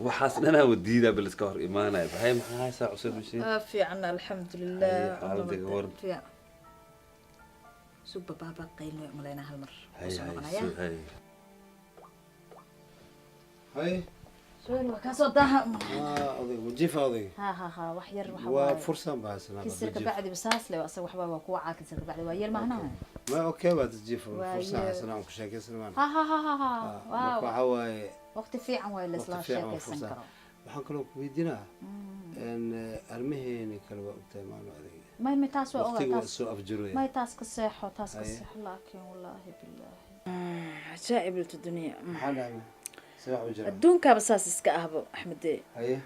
S7: Waxaas dhanaa wadiidaa bal iska hor imaanaya. Baxay, maxaa haysaa cusub bishii?
S1: Waa fiican, alxamdulilah.
S7: Haye, xaaladda ka waran.
S1: Fiican. Suba baaba qaylin umaleynaa, hal mar
S7: Hay.
S1: soo
S7: Hay.
S1: noqonaya.
S7: Hay.
S6: Hay.
S1: Sorry, waa kaasoo daaha.
S6: Ah, oday wajifa oday.
S1: Ha ha ha, wax yar waxa
S6: waa
S1: waaye.
S6: fursan baa haysanaa.
S1: Kisir kabacdi basaas le asaga waxba waa kuwa caa kisir kabacdi waa yeel maahnaha.
S6: Ma okay, waa tasjiif.
S1: Waa
S6: fursan
S1: yeel.
S6: haysanaa aan ku sheekaysan maana.
S1: Ha ha ha ha ha.
S6: Marka
S1: waaw
S6: waxaa waaye
S1: waqti fiican waaye laisla
S6: waqti fiican waa
S1: sheekaysan
S6: fursan.
S1: karo.
S6: Waxaan kaloo ku weydiinaa arrimaheeni kale, waa ogtahay maano adiga.
S1: May may, taas waa ogaa.
S6: Waqtiga waa
S1: taas
S6: soo afjarooya.
S1: May, taas ka seexo, taas ka
S6: Haye.
S1: seexo, laakiin wallaahi bilaahi cajaa'ib dunya.
S6: Maxaa dhacay? See wax u jira?
S1: Adduunkaaba saas iska ahbo, Axmede.
S6: Haye.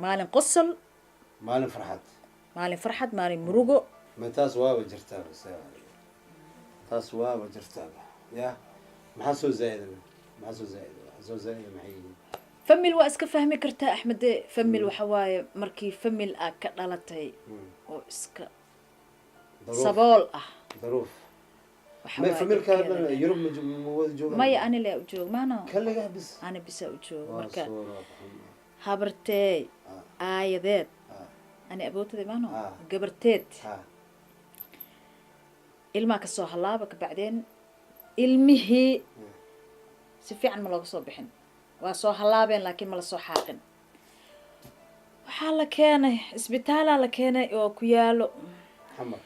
S1: Maalin qosol.
S6: Maalin farxad.
S1: Maalin farxad, maalin murugo.
S6: Ma taas waaba jirtaaba, see taas waaba jirtaaba ya. Maxaa soo zaa'ida? Maxaa soo zaa'ida? Waxaa soo zaa'ida maxay yihiin?
S1: Family waa iska fahmi kartaa, Axmede. Family waxa waaye markii family aa ka dhalatay oo iska
S6: Daruuf.
S1: sabool ah.
S6: Daruuf.
S1: Waxa
S6: may
S1: waaye
S6: familka
S1: dhibkeeda
S6: dhan
S1: leedahay.
S6: Yurub ma wada joogaan?
S1: Maya, ani le u joog maano.
S6: Kaligaa bis?
S1: Ani bisa u joog.
S6: Waa
S1: Marka
S6: suurad xun.
S1: habarteey, aayadeed, ani abootadey maano, gabarteed, ilmaa kasoo halaaba. Kabacdeen ilmihii si fiican ma looga soo bixin, waa soo halaabeen, laakiin ma lasoo xaaqin. Waxaa la keenay isbitaalaa la keenay oo ku yaalo
S6: Xamar?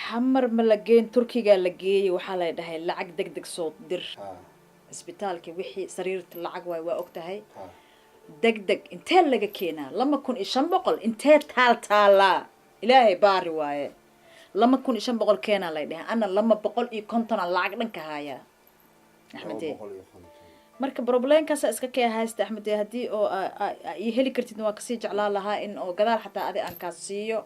S1: Xamar ma la geyn, Turkigaa la geeyey. Waxaa la dhahay lacag deg deg soo dir. Isbitaalkii wixii sariirta lacag waay, waa og tahay. Deg deg intee laga keenaa 2500? Intee taal taalaa? Ilaahay baari waaye. 2500 keenaa lay dhahay. Ana 250 aan lacag dhanka haayaa, Axmedee.
S6: 250.
S1: Marka problemkaasa iska kee haysta, Axmedee. Haddii oo ii heli kartidna waa kasii jeclaan lahaa in oo gadaal xataa adi aan kaas siiyo.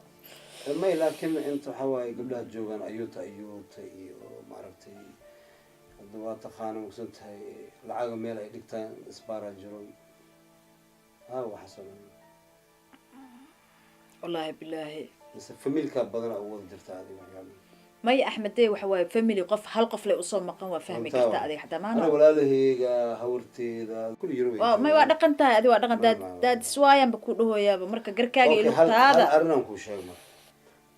S6: May, laakiin inta waxaa waaye gabdhaha joogaan ayuuta ayuuta iyo maaragtay, hadda waa taqaana, mugsan tahay, lacaga meel ay dhigtaan isbaaraa jiro, ha, waxaasoo dhan.
S1: Wallaahi bilaahi.
S6: Mise familka badan ugu wada jirta adiga waxyaaba?
S1: Maya, Axmedee, waxa waaye family qof hal qof lay usoo maqan waa fahmi
S6: Runtaa
S1: kartaa
S6: waa.
S1: adiga xataa
S6: Ana
S1: maano.
S6: walaalahayga, hawarteeda, kulli Yurub ay
S1: May, waa
S6: joogaan.
S1: dhaqan tahay adi, waa dhaqan. Daadis waayanba ku dhahoyaaba marka garkaaga iyo
S6: Okay, hal
S1: lugtaada.
S6: Hal arrin aan kuu sheego. Marka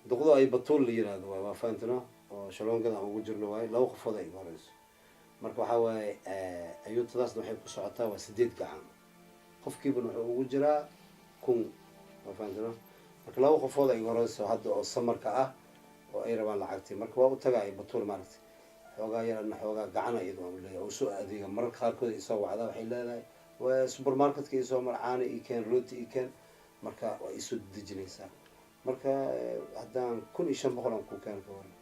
S6: duqdo ay Batuul la yiraahdo waay, waa fahamtano oo shaloongada aan ugu jirno waaye. Laba qofood ay igu horeyso. Marka waxaa waaye ayuutadaasna waxay ku socotaa waa sideed gacan, qofkiibana wuxuu ugu jiraa 1000, waa fahamtano. Marka laba qofood ay igu horeyso hadda oo samarka ah oo ay rabaan lacagtii. Marka waa u tagaa ay Batuul, maaragtay, xoogaa yar ana xoogaa gacana iyadoo aan leeyahay oo soo adeega. Mararka qaarkood ay isoo wacdaa, waxay leedahay waa supermarketka isoo mar, caana ii keen, rooti ii keen. Marka waa isoo dejinaysaa. Marka haddaan 1500 aan ku keeno, ka waran?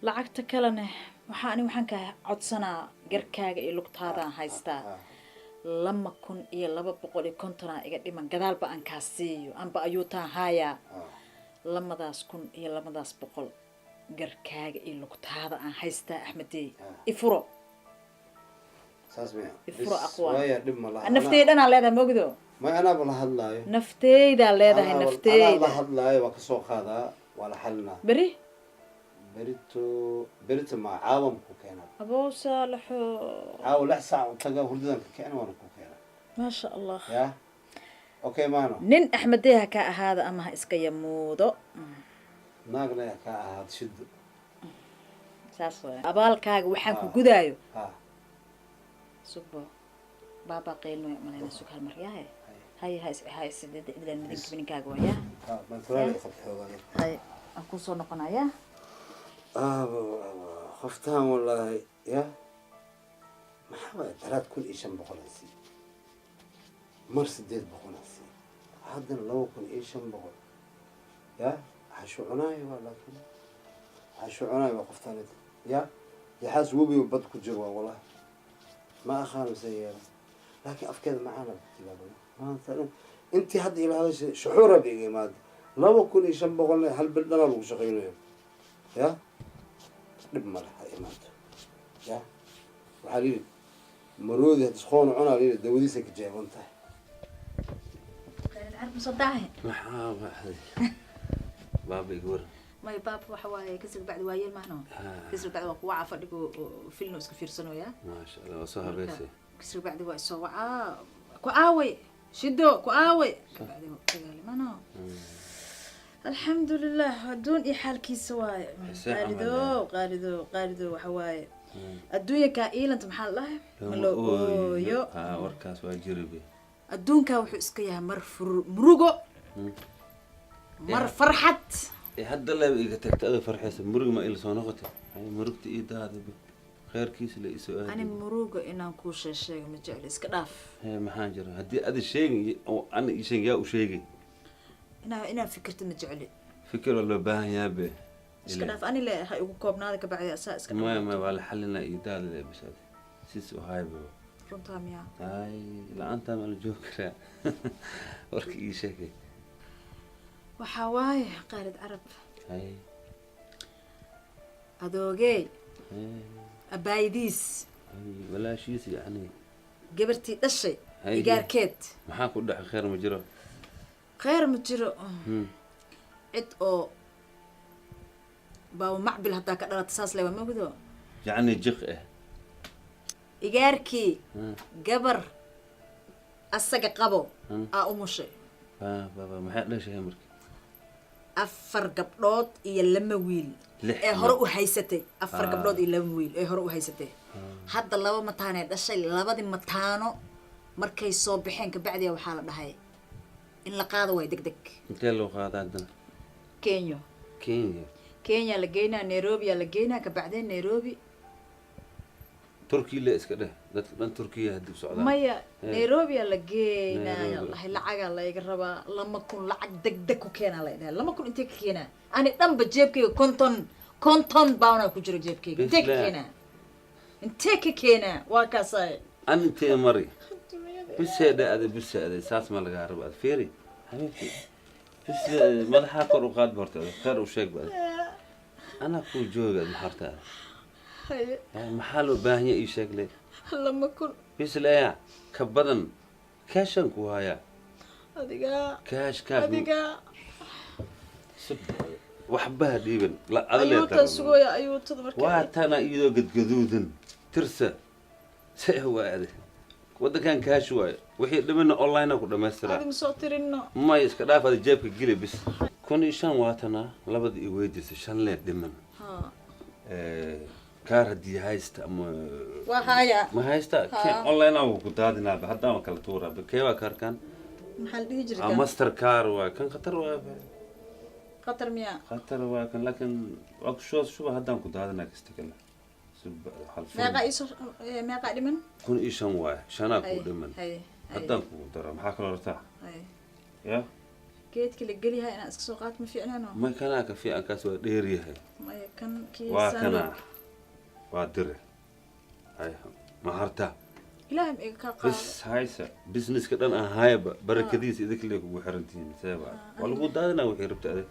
S1: Lacagta kalena waxaa ani waxaan ka codsanaa garkaaga iyo lugtaadaan haystaa. 2250 aa iga dhiman, gadaalba aan kaa siiyo anba ayuutaan haayaa. 2200 garkaaga iyo lugtaada aan haystaa, Axmedey. Ifuro.
S6: Saas maya?
S1: Ifuro.
S6: Bis,
S1: Aqwaan.
S6: Waaya, dhib ma laha.
S1: Nafteydanaa leedahay, mogdo.
S6: May, anaaba la hadlaayo.
S1: Nafteydaa leedahay.
S6: Anaa la
S1: Nafteyda.
S6: hadlaayo, waa kasoo qaadaa, waa la xalinaa.
S1: Beri?
S6: Berito, berito ma caawan ku keenaa.
S1: Aboo Saalaxo.
S6: Caawa 6 saac u taga, hurdadan ka keena, waana ku keenaa.
S1: Maasha Allah.
S6: Ya, okay maano.
S1: Nin Axmedey ha ka ahaada ama ha iska yamuudo.
S6: Naagna ka ahaad shido.
S1: Saas waay abaalkaaga waxaan ku gudaayo. Subo, baabaa qaylnoy malayna. Sug hal mar yaahe. Hay hay hay, sideen midinka mininkaaga waa yaa.
S6: Ha, manturaal qabta xoogaa.
S1: Hay, aan kusoo noqonayaa.
S6: Qoftaan wallaahi ya, maxaa waaya daraad 1500 aan siiyey, mar 800 aan siiyey, haddana 2500. Ya xashu cunaayo waa, laakiin xashu cunaayo waa qoftaan ya yaxaas webiga bad ku jiro waa. Wallahi ma aqaan mise yeela, laakiin afkeeda macaana ku tilaabay maanta dhan. Intii hadda ila hadashay shuxuura ba iga imaada. 2500-na hal bil dhanaa lagu shaqaynayo. Ya, dhib male, ha imaato. Ya, waxaa layidhi maroodi hadis qoon cunaa, layidhi dawadiisa ka jeeban tahay.
S7: Maxaa baxday? Baaba iga waran.
S1: May, baab waxa waaye kasig bacdi waayeel maahno. Kasig bacdi waa kuwa fadhigo filno iska fiirsanoya.
S7: Maasha Allah, waa soo habeysay.
S1: Kasig bacdi waa isoo wacaa, ku aaway shido, ku aaway, kabacdi dagaali maano. Alxamdulilah, adduun iyo xaalkiisa waaye.
S7: Xisee camal.
S1: Qaalido, qaalido, qaalido, waxa waaye adduunka kaa iilanta, maxaa la dhahay, ma loo ooyo.
S7: Ha, warkaas waa jiribe.
S1: Adduunkaa wuxuu iska yahay mar fur murugo, mar farxad.
S7: Ee hadda leeba iga tagta adoo farxaysa, murug ma ila soo noqotay? Hay, murugta ii daadibe, khayrkiisa la isoo
S1: Ani
S7: aadi.
S1: murugo inaan kuu sheesheego ma jecli, iska dhaaf.
S7: Hee, maxaa jira? Haddii adi sheegin oo ana ii sheegin, yaa u sheegay?
S1: Inaa fikirta ma jecli.
S7: Fikir waa loo baahan yahay be.
S1: Iska dhaaf, ani le ha igu koobnaada, kabacdi asaa iska.
S7: Maya, waa la xalinaa, ii daadi le bis adi sis u hayba.
S1: Runtaa miyaa?
S7: Hay, la-aantaa ma la joogi karaa? Warka ii sheegay.
S1: Waxaa waaye Qaalid Carab,
S7: hay
S1: adoogey,
S7: hay
S1: abaaydiis.
S7: Hay, walaashiis yacni.
S1: Gabartii dhashay.
S7: Haye.
S1: Igaarkeed.
S7: Maxaa ku dhacay? Khayr ma jiro?
S1: Khayr ma jiro. Cid oo baawa macbil haddaa ka dhalata saas le waa mogdo.
S7: Yacni jiq eh.
S1: Igaarkii gabar asaga qabo aa umushay.
S7: Ba maxay dhashay marka?
S1: Afar gabdhood iyo lama wiil.
S7: Lix.
S1: Ee hore u haysatay afar gabdhood iyo laba wiil ee hore u haysatay. Hadda laba mataanay dhashay. Labadii mataano markay soo baxeen kabacdiya waxaa la dhahay in la qaado waay deg deg.
S7: Intee loo qaadaa haddana?
S1: Kenya.
S7: Kenya?
S1: Kenya la geynaa, Nairobi aa la geynaa, kabacdeen Nairobi.
S7: Turkiya le iska dheh, dadka dhan Turkiya hadib socdaan.
S1: Maya.
S7: Eh.
S1: Nairobi aa la geynaa.
S7: Nairobi.
S1: Wallahi lacagaa layga rabaa, 2000 lacag deg deg ku keenaa la dhahay. 2000 intee ka keenaa? Ani dhanba jeebkayga 50 bawnaa ku jiro jeebkayga. Intee ka
S7: Bisla.
S1: keenaa? Intee ka keenaa? Waa kaasaay.
S7: An intee mari bisee dhe ada bisee ada saas ma lagaa rabo. Ad fiiri xabiibti, bis madaxaa kor u qaad horta, ada khayr u sheeg ba ada. Anaa kuu jooga ad maxarta ada. Maxaa loo baahan yahay? Ii sheeg le.
S1: 2000.
S7: Bis leya ka badan kaashaan ku hayaa.
S1: Adigaa.
S7: Kaash kaash.
S1: Adigaa.
S7: Waxba ha dhiiban la ada lee.
S1: Ayuutaa sugooya, ayuutada marka.
S7: Waa tana iyadoo gadgaduudan tirsa see waa ade waddankan kaash waayo, wixii dhimana online ku dhamaystiraa.
S1: Adi ma soo tirino.
S7: May, iska dhaaf ada, jeebka geli bis. 1005 waatanaa labada i weydiisa, shan lee dhiman. Kaar haddii haysta ama
S1: Waa haya.
S7: Ma haysta? Keen online aan ku daadinaaba haddaan kala tuuraaba. Kee waa kaarkan?
S1: Maxaa la dhihi jiray?
S7: Ah,
S1: kan?
S7: Master car waa kan, khatar waa.
S1: Khatar miyaa?
S7: Khatar waa kan, laakiin waa ku soo shuba haddaan ku daadinaa kasta kale.
S1: Meeqa iisoo meeqa dhiman?
S7: 1005 waay, shanaa kuu
S1: Haye,
S7: dhiman.
S1: Haye, haye.
S7: Haddaan kugu daro, maxaa kaloo rabtaa?
S1: Haye.
S7: Ya.
S1: Geedka la geliyaha inaan iska soo qaato ma fiicnaano?
S7: Ma kanaa ka fiican, kaas waa dheer yahay.
S1: Maya, kan kii
S7: Waa
S1: saan
S7: kanaa, waa dire. Hay, ma hartaa?
S1: Ilaahay ma iga kaa qaado.
S7: Bis haysa, businesska dhan aan hayaba barakadiisa idinka lee kugu xirantihiin. Seeba waa lagu daadinaa wixii rabta adig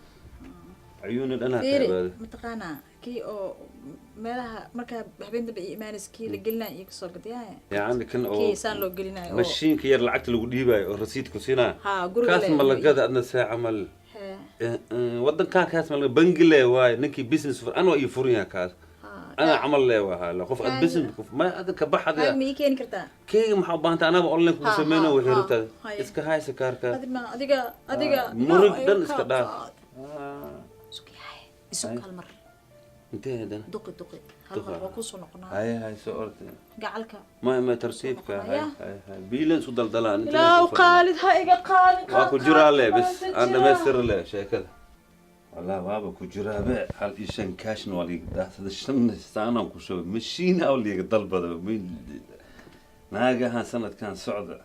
S7: cayuuna dhan ha
S1: Fiiri.
S7: taabaada.
S1: Mataqaanaa kii oo meelaha markaa habeen dambe ii imaanaysa kii la gelinayo iyo kasoo gadyahay?
S7: Yacni kan oo
S1: Kii saan loo gelinayo oo
S7: mashiinka yar lacagta lagu dhiibayo oo rasiidku siinaa.
S1: Haa, guriga
S7: Kaas
S1: le.
S7: ma lagada adna see camal.
S1: Hee.
S7: Wadankan kaas ma laga bangi le waaye ninkii business fur anoo ii furan yahay kaas. Anaa camal le waa qof ad business ma ada ka baxada.
S1: Kaag ma ii keeni kartaa?
S7: Keyga maxaa u baahanta? Anaba online kugu sameyno wixii rabtaa.
S1: Haye.
S7: Iska haysa kaarka.
S1: Adi ma adiga adiga.
S7: Murug
S1: Ilaahu
S7: dhan
S1: iga
S7: iska
S1: kaa
S7: dhaaf.
S1: qaad. Isug yahay, isug hal mar.
S7: Intee haddana?
S1: Duqi, duqi hal mar.
S7: Duqa.
S1: Waa kusoo noqonaa.
S7: Haye, hay, soo orda.
S1: Gacalka.
S7: Ma tartiibka, hay.
S1: Ya.
S7: Hay, hay, biilan isku daldalaan inta
S1: Ilaahu
S7: la isku fadhiyo.
S1: Qaalid ha iga qaalin.
S7: Waa ku jiraa le bis aan dhamaystira le sheekada. Wallah waaba ku jiraabe, 1.5 kaashna waa liiga daadsada, shan saanaan ku shubay mashiin aa liiga dalbada. Naagahan sanadkan socda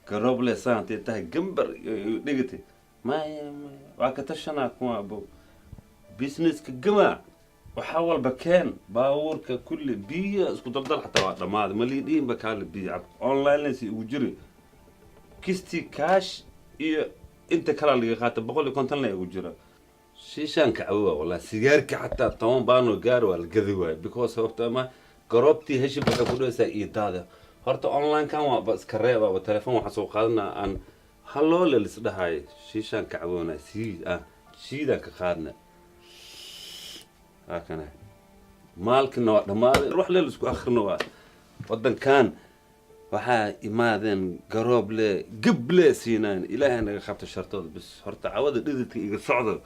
S7: garooble saantay tahay gambar dhigatay. Maya, maya, waa ka tashanaa kuwa abo businesska gama waxaa walba keen baabuurka kulli biyo isku daldal xataa waa dhammaaday. Ma lii dhihinba kaale biyo cab online si ugu jiri kistii kaash iyo inta kalaa laga qaata 150 la igu jira. Shiishaan kacbo wallahi, sigaarka xataa 10 baanoo gaar waa la gadi waayo because sababta ama garoobtii heshib waxay ku dhahaysaa iyo daada horta online-kan waaba iska reebaaba. Telefoon waxaan soo qaadanaa aan haloole lisdhahayo shiishaan kacboona sii ah shiidaan ka qaadna. Waa kana maalkina waa dhammaaday, wax leel isku akhrino waa wadankan waxaa imaadeen garoob le gab le siinaan. Ilaahay naga qabta shartooda. Bis horta cawada dhididka iga socdo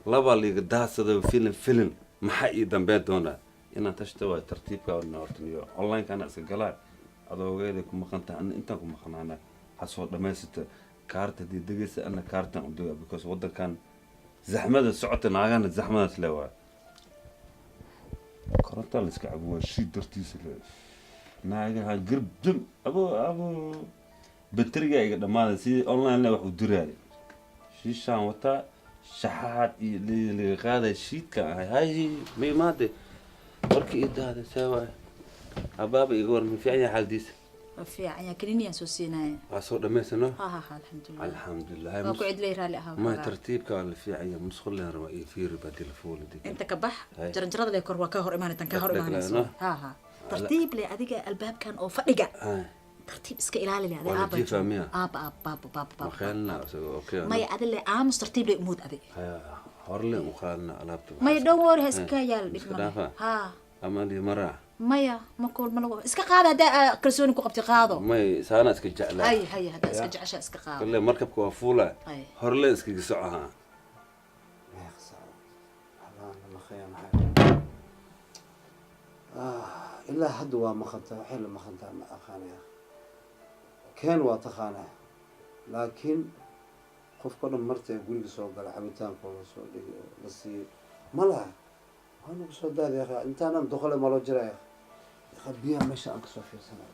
S7: laba liiga daadsado filin filin maxaa ii dambeyn doonaa inaan tashta waa tartiibka horta iyo online-kana iska galaa. Adoogeeday ku maqan tahay, ana intaan ku maqnaana ha soo dhamaysata kaarta haddii degaysa ana kaartan u dega because wadankan zaxmada socota naagana zaxmadaas le waa koronta la iska cabo waa shii dartiisa le naagaha garbdam abo abo bateriga iga dhammaaday sidii online le wax u diraayo shiishaan wataa shaxaad iyo laga qaaday shiidka ahay. Hay, ma imaade warkii ii daaday? See waay abaaba, iga war, ma fiican yahay xaaldiisa?
S1: Waa fiican yaa, kaniiniyaan soo siinaya.
S7: Waa soo dhamaysano.
S1: Ha ha ha, alxamdulilah.
S7: Alxamdulilah.
S1: Waa ku cidlay, raalli ahaa.
S7: Ma tartiibka waa la fiican yahay, musqul leen rabaa iyo fiiri baa telefoon.
S1: Inta ka bax.
S7: Hay.
S1: Jaranjarada le kor waa ka hor imaanay, tan ka hor
S7: Dhag-
S1: imaanayso.
S7: dhag-
S1: Ha ha, tartiib le adiga albaabkan oo fadhiga.
S7: Hay.
S1: Tartiib iska ilaali leh.
S7: Waa la
S1: aabba
S7: jiifaa miya?
S1: Aabba, aabba, aabba, aabba.
S7: Ma kheelna isaga? Okay.
S1: Maya, adi le aamus, tartiib le umuud adi.
S7: Haya, horle u qaadna alaabta.
S1: Maya, don't worry, ha iska yaal dhib
S7: Iska
S1: male.
S7: dhaafa.
S1: Haa.
S7: Ama di maraa.
S1: Maya, ma kul ma lagu iska qaado haddaa kalsooni ku qabti, qaado.
S7: May, saana iska jeclaa.
S1: Hay hay, haddaa iska jeceshaa iska qaado.
S7: Kolle markabka waa fuula.
S1: Ay.
S7: Horle iskaga soco ha.
S6: Meeq saac? Allaah, maqaya maxay? Ilaa hadda waa maqantaa, waxay la maqantaa ma aqaanaya. Keen waa taqaanaa, laakiin qofka dhan martay guriga soo gala, cabitaankooda soo dhigi oo la siiyo ma laha. Waa nagu soo daadi akha, intaanan doqole ma loo jiraya akha. Biyaha meesha aan kasoo fiirsanay.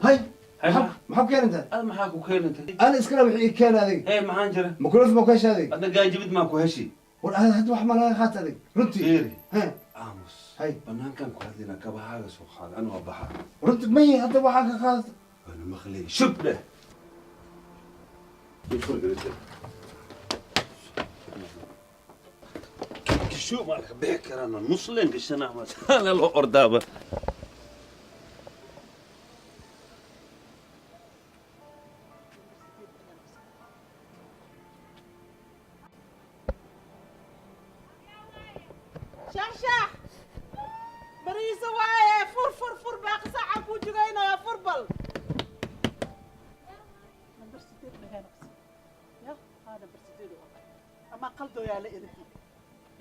S6: Hay, maxaa ku keenantaa?
S7: Ad maxaa ku keenantay?
S6: Ana iskala wixii ii keena adig.
S7: Hey, maxaan jira?
S6: Ma kulaf ma ku hesha adig?
S7: Adna gaajibid maa ku heshi.
S6: War aad hadda wax ma laga qaata adig runtii.
S7: Fiiri.
S6: He.
S7: Aamus.
S6: Hay.
S7: Banaankan ku hadlaynaa, kabahaaga soo qaada, anu waa baxa.
S6: Runti may, hadda waxaa ka qaadata.
S7: Waana maqlay, shub dheh. Gasho maa ka bixi karana nusleen gashana ma saana loo ordaaba.
S5: Shaxshax, bariisa waaye, fur fur fur, baaqi saacaan kuu jugaynayaa, fur bal. Nambar 8 dhaheen ya, haa, nambar 8 oo ama qaldooyaa la idinki.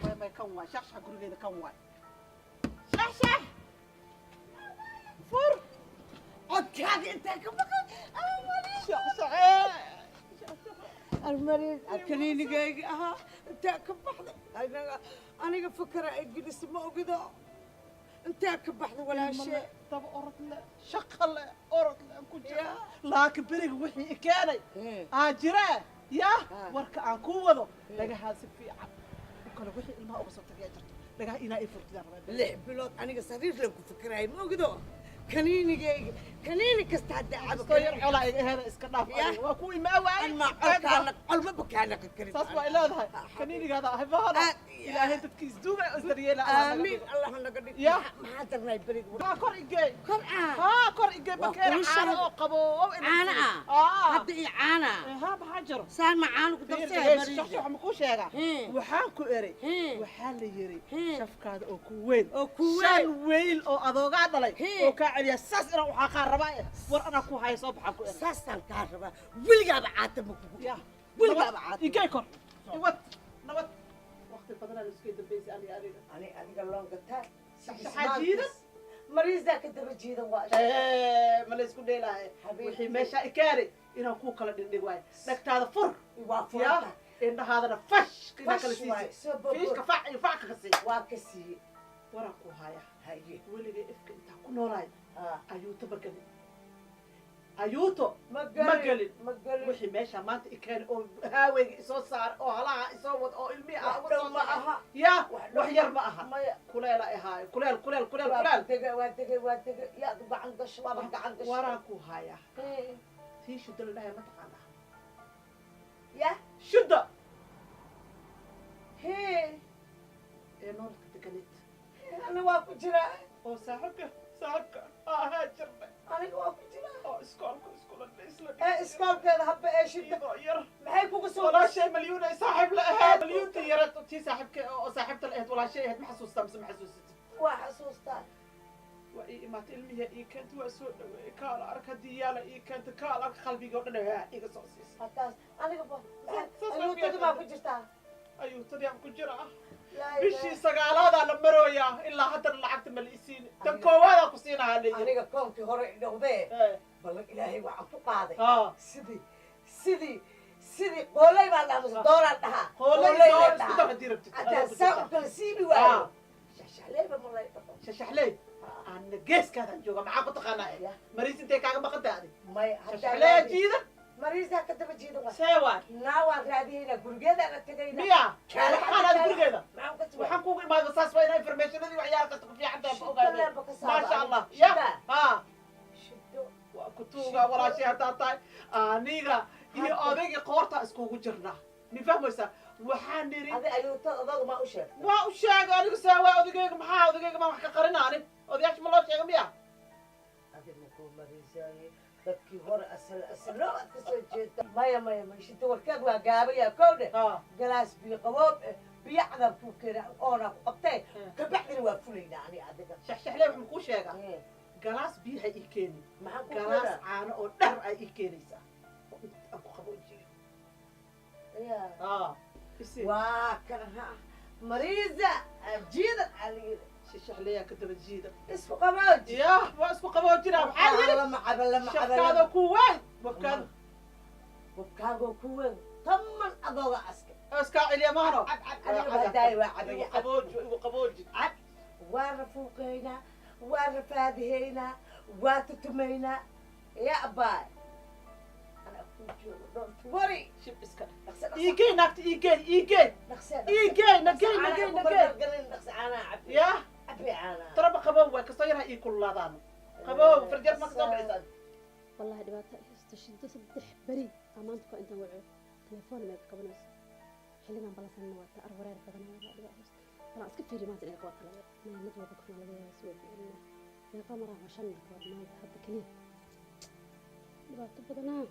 S5: May may, kan waay shaxshax gurigeeda, kan waay shaxshax, fur.
S2: Codkaaga intaa ka maqan.
S5: Shaxshaxee.
S2: Almariid kaniinigayga ahaa intaa ka baxday. Aniga fakara ay gelisa ma ogido, intaa ka baxday walaashee.
S5: Daba orod le, shaqa le, orod le ku jira, laakiin beriga wixii i keenay aa jiree ya. Warka aan kuu wado dhagahaa si fiican u kale, wixii ilmaha uga soo tagayaa jirto, dhagaha inaa ii furtidaan rabaa.
S2: 6 bilood aniga sariir lan ku fikiraay ma ogido, kaniinigayga kaniini kasta haddaa cabo.
S5: Iskoo yar colaa iga heeda, iska dhaaf.
S2: Ya.
S5: Adiga waa ku imaa waayey.
S2: Anma colkaana colmaba kaa naqan karin.
S5: Saas waa ileedahay, kaniinigaada ahay bahana.
S2: Aad iyo
S5: Ilaahay dadkiis duuga oo isdaryeela Allah naga
S2: Aamiin.
S5: dhigo.
S2: Allah naga dhig.
S5: Ya.
S2: Maxaa darnay beriga?
S5: Haa, kor igey.
S2: Kor ah.
S5: Haa, kor igey.
S2: Waa
S5: Bakeeri
S2: kulushahay.
S5: caano oo qabo.
S2: Caano ah?
S5: Aa.
S2: Hadda iyo caana?
S5: Haa, maxaa jiro?
S2: Saan ma caano ku darsanaya?
S5: Shaxshax, ma kuu sheegaa? Waxaan ku eray, waxaa la yiri shafkaada oo ku weyn
S2: Oo ku weyn.
S5: 5 weyl oo adoogaa dhalay oo kaa celiya, saas inaan waxaa kaa rabaa eh. War anaa ku haya, soo baxaan ku eray.
S2: Saasaan kaa rabaa, weligaaba caata ma kugu
S5: Ya.
S2: weligaaba caata.
S5: Igey kor, iwad nabad, waqti badanaa la iska dambaysay aniga adiga.
S2: Ani adiga loongataa.
S5: Shaxshaxaa jiidan.
S2: Mariisaa ka daba jiidan waa.
S5: Ma la isku dheelaaye?
S2: Habiibti.
S5: Wixii meeshaa ikeenay inaan kuu kala dhigdhig waayo, dhagtaada fur.
S2: Waa
S5: ya
S2: furanta.
S5: Indhahaadana fash inaa kala
S2: Fash waay,
S5: siisay.
S2: soo bobo.
S5: Fiishka fac iyo fac kaga sii.
S2: Waa ka siiyey.
S5: Waraan ku haya.
S2: Haye.
S5: Weligay ifka intaa ku noolaay
S2: Haa.
S5: ayuuto ma gelin, ayuuto
S2: ma
S5: ma gelin.
S2: Ma gelin.
S5: Wixii meesha maanta ikeen oo haaweyga isoo saar oo halaha isoo wad oo ilmihi ah
S2: Wax
S5: uga
S2: dhow
S5: soo
S2: ma
S5: saaray.
S2: aha.
S5: Ya.
S2: Wax dhow
S5: Wax yar ma aha.
S2: Maya.
S5: Kuleela ahaayo, kuleel kuleel kuleel.
S2: Waa
S5: Kuleel.
S2: degay, waa degay, waa degay, yaad gacan gasho, waaba gacan gasho.
S5: Waraan ku haya.
S2: Hee.
S5: Tii shudda la dhahay ma taqaanaa?
S2: Ya.
S5: Shudda.
S2: Hee.
S5: Ee noolka deganeed.
S2: Ana waa ku jiraa.
S5: Oo saaxiibka ahaa jirnay.
S2: Aniga waa ku jiraa.
S5: Oo iskoolka iskula isla.
S2: Ee iskoolkeeda habba ee shidda.
S5: Iyadoo yar.
S2: Maxay kugu soo
S5: Walaashay Malyuun ay saaxiib la ahayd, Malyuunta yarad, tii saaxiibka oo saaxiibta la ahayd, walaashay ahayd, ma xasuustaa mise ma xasuusatid?
S2: Waa xasuustaa.
S5: Waa ii imaatay, ilmihi ii keentay, waa soo dhaweeyey, kaala ark haddii yaala ii keentay, kaala ark, qalbigii oo dhan haa iga soo siisay.
S2: Hataas aniga ba
S5: Saas waa.
S2: Ayuutada baa ku jirtaa.
S5: Ayuutadii aan ku jiraa.
S2: Laa
S5: Bishii
S2: ilaaha.
S5: 9aadaa la marooyaa, ilaa haddana lacagta ma la isiini, tan koowaadaa ku siinahaa leeyihi.
S2: Aniga koonkii hore idhowdee, ballan Ilaahay waxaan ku qaaday sidii qooley baan dhahaa mise dooraan dhahaa?
S5: Qooley,
S2: Qooley
S5: door
S2: leen
S5: isku
S2: dhahaa.
S5: dar haddii rabtid.
S2: Haddaan
S5: Adaa ku
S2: saa
S5: jirtaa.
S2: u kala siibi waayo, shaxshaxleyba ma lay dhaqo.
S5: Shashaxley, ana geeskaadaan jooga, maxaa ku taqaanaa?
S2: Ya.
S5: Mariis intay kaaga maqan tahay adi?
S2: May, haddaan
S5: Shashaxley
S2: raadiyo-
S5: jiidan.
S2: Mariisaa ka daba jiidan waa.
S5: See waay?
S2: Naa waan raadiyeynaa, gurigeedaan tagaynaa.
S5: Miya? Waxaan aad gurigeeda
S2: Maxaan ka tuwaa?
S5: Waxaan kugu imaada saas waa inaa informationadii waxyaala kasta ku fiican tahay, ma ogaadeen.
S2: Shiddo ka saaba.
S5: Maasha Allah, ya.
S2: Shidda.
S5: Ha.
S2: Shiddo.
S5: Waa ku tuugaa walaashay haddaad tahay, aniga iyo
S2: Hadda.
S5: odaygii qoortaa iskugu jirnaa. Mi fahmaysaa? Waxaan niri
S2: Adi ayuutada adoga maa u sheegtay?
S5: Waa u sheegay anigu. Saa waa odagayga, maxaa odagayga maa wax ka qarinaani? Odayaasha ma loo sheega miya?
S2: Adina kuu mariisaaye, dadkii hore asal asalo aad ka soo jeeda. Maya, maya, maya, shida, warkeed waa gaabaya kowdhe. Galaas biyo qaboob eh, biyo cadaan kuu keena, oonaa ku qabtee. Kabacdina waa fulaynaa ani adiga.
S5: Shaxshaxlee, wax makuu sheegaa? Galaas biyaha ii keeni.
S2: Maxaa ku
S5: Galaas
S2: keenaa?
S5: Caano oo dhar ay ii keenaysaa oo inta aan ku qaboojiyo.
S2: Ya.
S5: Isi.
S2: Waa kan ha mariisa jiidan aligida.
S5: Shaxshaxleeyaa ka daba jiida.
S2: Isku qabooji.
S5: Ya, waa isku qaboojinaa. Maxaa yidhi?
S2: Lama cabo, lama cabo.
S5: Shafkaada ku weyn, wabkaada.
S2: Wabkaagoo ku weyn taman adooga aska.
S5: Iskaa celiya maano.
S2: Cab, cab, aniga waa daaya, waa cabaya.
S5: Igu qabooji, igu qabooji.
S2: Cab. Waa rafuuqaynaa, waa rafaadihaynaa, waa tutumaynaa. Ya abaay, anaa kuu joogo, don't worry.
S5: Shib iska.
S2: Dhaqse, dhaqse.
S5: Iigey naagta, iigey, iigey.
S2: Dhaqse.
S5: Iigey, nagey, nagey, nagey.
S2: Dhaqse, caanaha cabi.
S5: Ya.
S2: Cabi caanaha.
S5: Taraba qabow waay, kastoo yarha ii kululaadaano qabow farjar ma kasoo bixisaan.
S3: Wallahi dhibaato ay haysto Shiddo. 3 beri aa maanta ku intaan waco telefoon ma iga qabanayso. Xilligan balansanna waa ta arwareer badan. Wallahi dhibaato haysto. Balan iska fiiri maanta inay qabato laga maya mid walba kuna laga yaaba si waa ficilina. Meeqa maraa? Waa shan marka waa maanta hadda keliya. Dhibaato badanaa.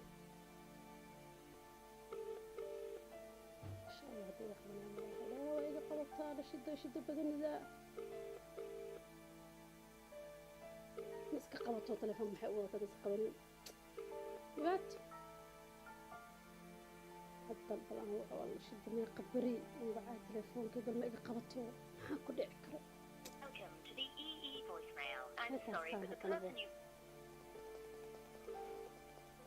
S3: Insha Allah haddii iga qabanaya malaha waa iga qabataa. La Shiddo, Shiddo badanida ma iska qabato telefoon. Maxay u wadataa iska qabanin? Dhibaato hadda bal aan waco. Alla, Shiddo, meeqa beri aan wacaa telefoonka, bal ma iga qabato? Maxaa ku dhici karo?
S8: Welcome to the EE voicemail. I'm
S3: Halkaas
S8: sorry,
S3: saan
S8: but the
S3: haddana
S8: person you.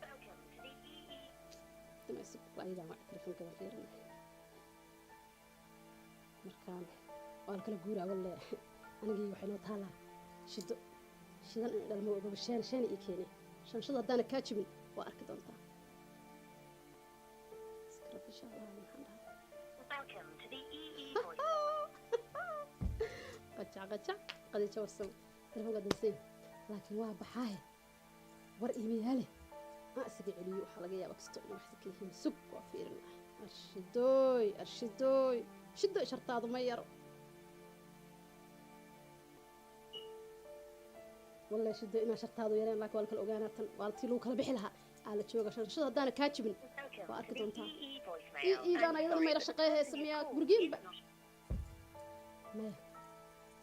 S8: Welcome to the EE.
S3: Damaysi ayadaan waca telefoonka baan fiirinaya. Markaan waa la kala guuraa walle. Anigii waxay noo taalaa Shiddo shidan in dhalmo ogaba shaan shaan ii keenay shanshada. Haddaana kaa jibin waa arki doontaa. Iska insha Allah. Maxaan dhahaa?
S8: Welcome to the EE voice.
S3: Qajac qajac, Qadiijo Warsamo telefoonka dansiin, laakiin waa baxaahe. War iimayaale aan isaga celiyo. Waxaa laga yaaba kasto inay wax ka yihiin. Sug, waa fiirinaya. Arshidooy, arshidooy, Shidooy, shartaadu ma yaro wallahi. Shidooy, inaa shartaadu yareen, laakiin waa la kala ogaanaa. Tan waa tii lagu kala bixi lahaa aa la jooga. Shanshada haddaana kaa jibin waa arki doontaa.
S8: Voicemail.
S3: Iidaan ayadana mayla shaqeeyhaysa miyaa gurigiinba? Maya,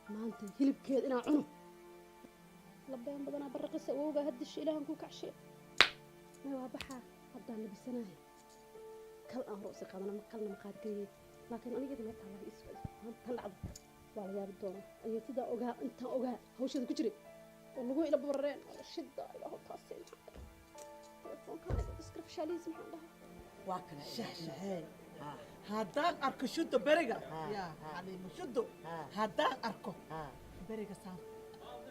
S3: maanta hilibkeed inaa cuno labeen badanaa baraqisa awowgaa haddisha ilaahan kuu kacshe. Maya, waa baxaa haddaan labisanahay. Kal aan hore usii qaadana ma kalna ma qaadi kariyey, laakiin anigeeda noo taallaa ii socdo. Maanta tan dhacdo waa la yaabi doonaa. Ayeetidaa ogaa intaan ogaa hawsheeda ku jiray oo lagu ila barareen. Shida ilaahu taasi telefoonkan iskarfashaalihiis. Maxaan dhahaa?
S2: Waa kana.
S5: Shaxshaxee, haddaan arko Shuddo beriga ya Xaliimo Shuddo, haddaan arko beriga saan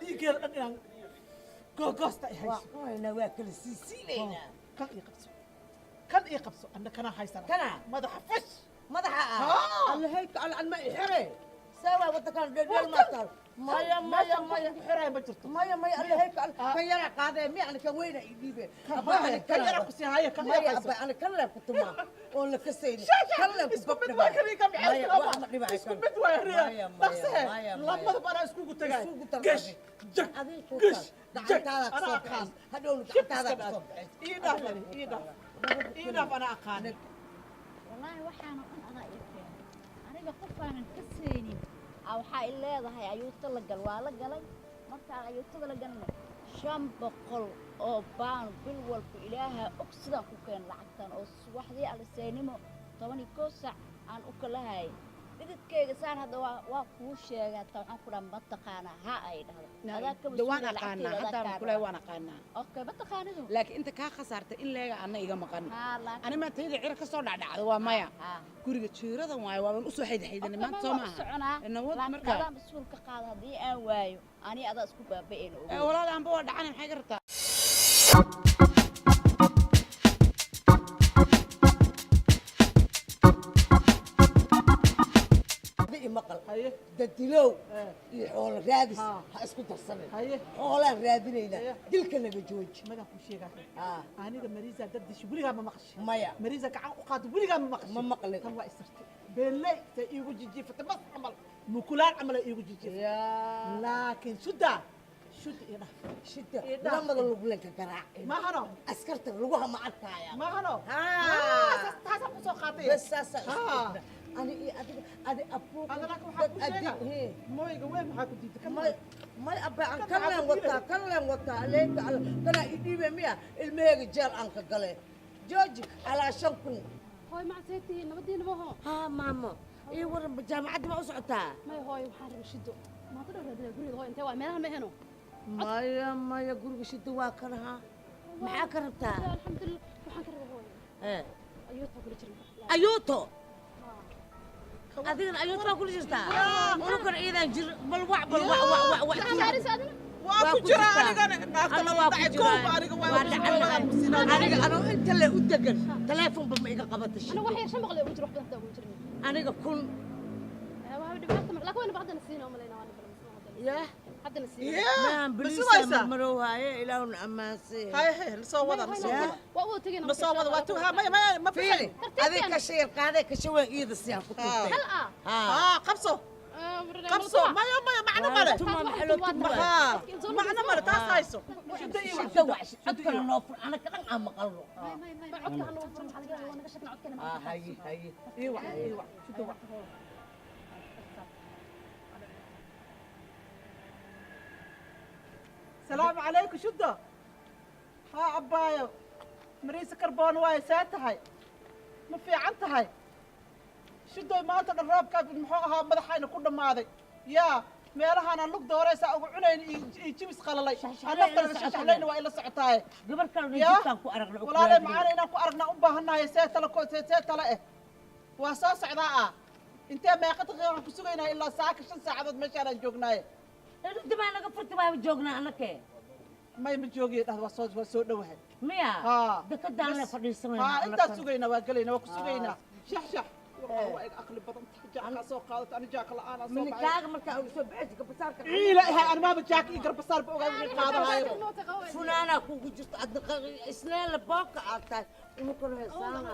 S5: dhiiggeeda dhan inaan googoosta ay
S2: Waa
S5: hayso.
S2: Cunaynaa, waa kala siisiinaynaa.
S5: Kan ii qabso, kan ii qabso, anna kanaa haysana.
S2: Kana?
S5: Madaxa fash.
S2: Madaxa ah.
S5: Haa.
S2: Alla hayka alla ma ixire sawa wadankan dhedhel ma taal. Maya, maya, maya.
S5: Ku xiraaya ma jirto.
S2: Maya, maya, alla hayka alla kan yara qaadee mi ana kan weyna ii dhiibe.
S5: Kan yara ku sii haya, kan
S2: Maya.
S5: yara hayso.
S2: Abba, ana kan leen ku tumaa oo la kasayni, kan leen ku
S5: Isku mid waa kan ii ka
S2: Maya, wax ma dhibaayo
S5: isku
S2: kan.
S5: mid waa riya.
S2: Maya, maya,
S5: Dhaqsahe.
S2: maya, maya.
S5: Lamadaba anaa iskugu tagay.
S2: Isugu tag.
S5: Gesh jag.
S2: Adiga ku
S5: Gesh
S2: taal.
S5: jag.
S2: Gacantaada ka
S5: Anaa
S2: soo
S5: aqaan.
S2: bixis hadhowna,
S5: Shib
S2: gacantaada
S5: iska
S2: ka soo
S5: dhaaf.
S2: bixis.
S5: Ii dhaaf ani, ii dhaaf, ii dhaaf, anaa aqaan.
S3: Wallaahi waxaana dhan adaa ii keenay. Aniga qofaanan ka seynin aa waxaa i leedahay ayuuta la gal. Waa la galay. Markaan ayuutada la galna 500 oo baan bil walba. Ilaaha og sidaan ku keen lacagtan oo subaxdii aliseynimo 11 saac aan u kala hayay dhididkayga saan. Hadda waa kuu sheegay hataa. Waxaan ku dhaha ma taqaanaa? Ha ay dhahdo adaa ka
S9: De waan
S3: mas-uula
S9: aqaanaa.
S3: lacagteeda adaa
S9: Haddaan
S3: kaa
S9: kule
S3: rabaa.
S9: Waan aqaanaa.
S3: Okay, ma taqaanidu?
S9: Laakiin inta kaa khasaartay in leega anna iga maqan.
S3: Haa, laakiin
S9: Ani maa tayda ciro ka soo dhacdhacda waa maya.
S3: Haa.
S9: Guriga jiiradan waayo, waaban usoo xaydxaydanay maanta soo
S3: waa u
S9: maaha.
S3: soconaa.
S9: Nabad.
S3: Laakiin
S9: Marka
S3: adaa mas-uul ka qaada haddii aan waayo, ani adaa isku baaba'ayna ogow.
S9: Walaal, anba waa dhacana, maxay ka rabtaa?
S2: Adi Adi imaqal dadilow iyo xoolo raadis ha isku darsanin. Xoolaan raadinaynaa, dilka naga jooji.
S5: Madaan kuu sheegaa, aniga Mariisa dad dishi weligaa ma maqashay?
S2: Maya.
S5: Mariisa gacan u qaado weligaa ma maqashay?
S2: Ma maqlin.
S5: Tan waa isirtay beeley, say iigu jijiifatay, bas camal mukulaan camal ay iigu jijiifatay, laakiin shuda shud iyo dhaf.
S2: Shida lamada luglenka garaacin.
S5: Mahano.
S2: Askarta lugaha ma arkaaya.
S5: Mahano, taasaan kusoo qaatay.
S2: Bas saasaa isku ani iyo adiga adi abuuq.
S5: Adana waxaa ku sheega mooyga weyn, maxaa ku diiday kan?
S2: May abba, aan kan leen wataa, kan leen wataa, leeka alla kanaa i dhiibe miya? Ilmaheyga jeel aan ka gale, jooji alaa 5000.
S10: Hooy, macseetii nabadiina maho?
S2: Haa maamo, ii waran, jaamacadda ma u socotaa?
S10: May hooy, waxaan rabay Shido maanta dhow raadinaa gurigeeda. Hooy, intee waa meelaha ma heno?
S2: Maya maya, guriga Shido waa kan ahaa, maxaa ka rabtaa?
S10: Alxamdulilah, waxaan ka rabaa hooy ayuutaa kula jirna.
S2: Ayuuto? Adigana ayuuto baa kula jirtaa? Unukan iidaan jir, bal wac, bal wac wac wac wac.
S5: Waa ku jira anigana, naagta lala dhacay kooba aniga.
S2: Waa aniga anoo inta le u degan, taleefonba ma iga qabata.
S10: Aniga wax yar 500 ugu jiro, wax badan ugu jirin.
S2: Aniga 1000.
S10: Waa dhibaata marka, laakiin wayna haddana siina umalayna, waana ballamsan
S2: yah.
S10: Haddana siina.
S2: Maan baliisa marowhaaye, ilaahuna ammaansee.
S5: Haye haye, lasoo wada, lasoo wada.
S10: Waa u tegayna.
S5: Lasoo wada, waa tu ha. Maya maya, ma
S2: fiiri, adig kasha yar qaadee, kasha weyn iida siyaan ku tuurtay.
S10: Hal ah.
S5: Haa, qabso qabso. Maya maya, macno male, macno male, taas hayso.
S2: Shida wac, codkana noo fur, anaka dhan aan maqalno.
S10: Codka ha noo fur, maxaa laga yaabaa naga shakna codkana.
S2: Haye haye.
S5: Ii wac, ii wac, shida wac. السلام عليكم شدة. ها عبايو، مريسة كربون واي ساتهاي ma fiican tahay Shidoy? Maanta dhan roobkaa muxuu ahaa madaxayna ku dhammaaday. Yaa meelahaan aan lug dooraysa ugu cunayn iyo jibis qalalay, naftana shashaxlayna waa ila socotaaye.
S2: Gabar kalena jidkaan ku aragna.
S5: Walaalay macaana, inaan ku aragnaa u baahannahay. See tala see tale eh, waa soo socdaa ah. Intee meeqa daqiiqaan ku sugaynaa? Ilaa saaka 5 saacadood meeshaanaan joognaaye.
S2: Inta baa naga furta, waaba joognaa anake.
S5: May, ma joogiye dhahda, waa soo dhowahay.
S2: Miya dekadaan la fadhiisanayna?
S5: Haa, intaas sugaynaa, waa gelaynaa, waa ku sugaynaa. Shax shax, waa iga aqli badan tahay, jaakaa soo qaadata, ani jaaka la'aanaa soo baxay.
S2: Minikaaga markaa ugu soo baxaysa garbasaarka.
S5: Ciila ihay, ani maaba jaaka iyo garbasaar ba ogaa wixii qaadahaayo.
S2: Funaanaa kugu jirto adna, isneela booka aad tahay, unukana heesaana.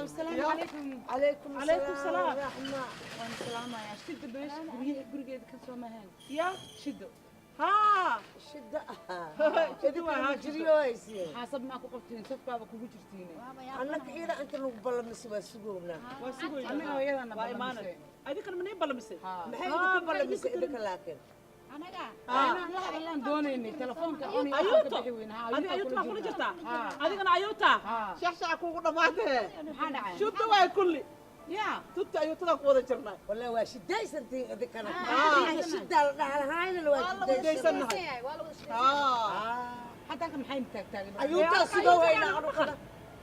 S9: Asalaamu calaykum.
S2: Calaykum.
S5: Calaykum salaam.
S2: Raxma.
S9: Waan salaamayaa Shido, beesha guryaha gurigeeda ka soo mahayn.
S5: Ya
S9: Shido.
S5: Haa.
S2: Shida.
S5: Shida waa haa.
S2: Jiriyooysiye.
S9: Xaasab maa ku qabtiin, safkaaba kugu jirtiin.
S2: Annaka iyada inta lagu ballamise waa sugownaa.
S5: Waa sugoynaa.
S9: Annaga hooyadana
S5: waa imaanay. Adinkana manay ballamisay?
S2: Maxay idinku ballamisay idinka laakiin?
S9: Anaga inaan la hadallaan doonaynay telefoonka.
S5: Ayuuto, adiga ayuuto maa kula jirtaa? Adigana ayuuta shaxshaca kuugu dhammaatee.
S9: Maxaa dhacay?
S5: Shubta waay kulli
S9: ya
S5: tubta ayuutadan ku wada jirnay.
S2: Wallahi waa shidaysantiin idinkana. Shidaa la dhahalahaynana waa
S5: shidaysannahay.
S9: Haddanka maxay taagtaagan?
S2: Ayuutaa sugowhaynaa anukana.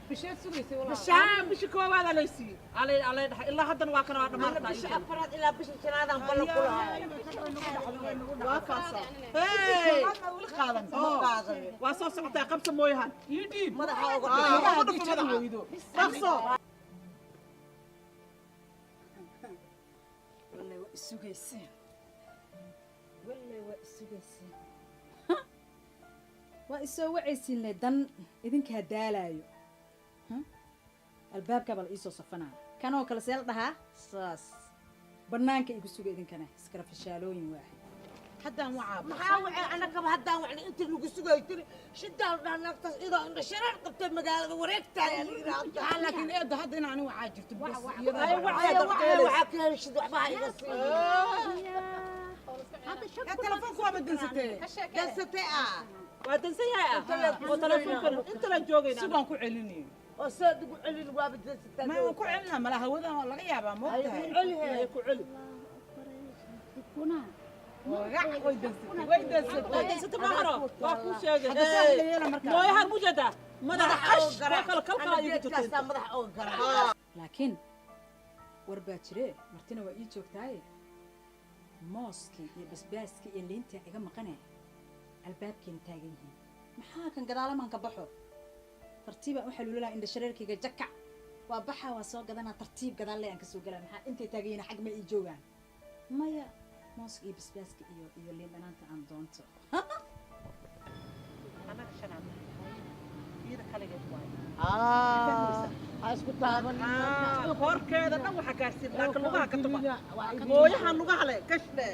S9: Bisheed sugaysay walaal?
S5: Bishaan bisha koowaad alay siiyey, alay alay dhahay, ilaa haddana waa kana waa
S2: dhammaatay. Bisha afaraad ilaa bisha shanaadaan ballan ku lahay.
S5: Waa kaasa. Hey,
S9: weli qaadan.
S2: Ma qaadan.
S5: Waa soo socotaa, qabsa mooyahan.
S9: Ii dhiib.
S2: Madaxa uga
S5: dhufo,
S9: weydo.
S5: Dhaqso.
S1: Wallay waa isugayseen, wallay waa isugayseen, waa isoo wacaysiin le dan idinkaa daalaayo. Albaabkaa baa la iisoo safanaa, kanoo kale see la dhahaa, saas bannaanka igu suga, idinkana iskala fashaalooyin waahay.
S9: Haddaan wacaa.
S2: Maxaa wacay? Annakaba haddaan wacnay intii lagu sugayo tiri shidaa la dhaha naagtaas iyadoo indho shareer qabtay magaalada wareegtaaya la yidhaahda.
S9: Laakiin eedo, hadda in ani wacaa jirto bas.
S2: Waxaa ka heshid waxba ha iga siin.
S9: Telefoonku waaba dansatee.
S2: Dansatee ah.
S5: Waa dansan yahay ah, oo telefoonkan intalaan joogaynaa.
S9: Sugaan ku celinayo.
S2: Oo saad ugu celin, waaba dansataa.
S9: Ma waan ku celinaa, mala hawadan waa laga yaabaa, moogtahay.
S2: Celi.
S5: Ku celi.
S9: Way dansatay, way dansatay.
S5: Way dansatay maahano, waa kuu sheegay.
S9: Hadda saa la yeela markaa.
S5: Mooyahan mujada madaxa qash waa kala kalkala igu jirtay.
S2: Madaxa oga garaac.
S1: Laakiin war baa jiree, martina waa ii joogtaaye, mooskii iyo basbaaskii iyo liintaa iga maqane, albaabkiina taagan yihiin. Maxaa kan gadaalamaan ka baxo? Tartiibaan u xaluulalaha indha shareerkayga jakac, waa baxa, waa soo gadanaa tartiib, gadaalle aan ka soo galaa. Maxaa intay taagan yihiin xag ma ii joogaan? Maya, mooska iyo basbaaska iyo liin dhanaanta aan doonto.
S5: Anaga shanaan iyada kaligeed waaye.
S2: Ha isku taaban.
S5: Korkeeda dhan waxa gaarsiin, laakiin lugaha ka tuma. Mooyahan lugaha le gashdhe,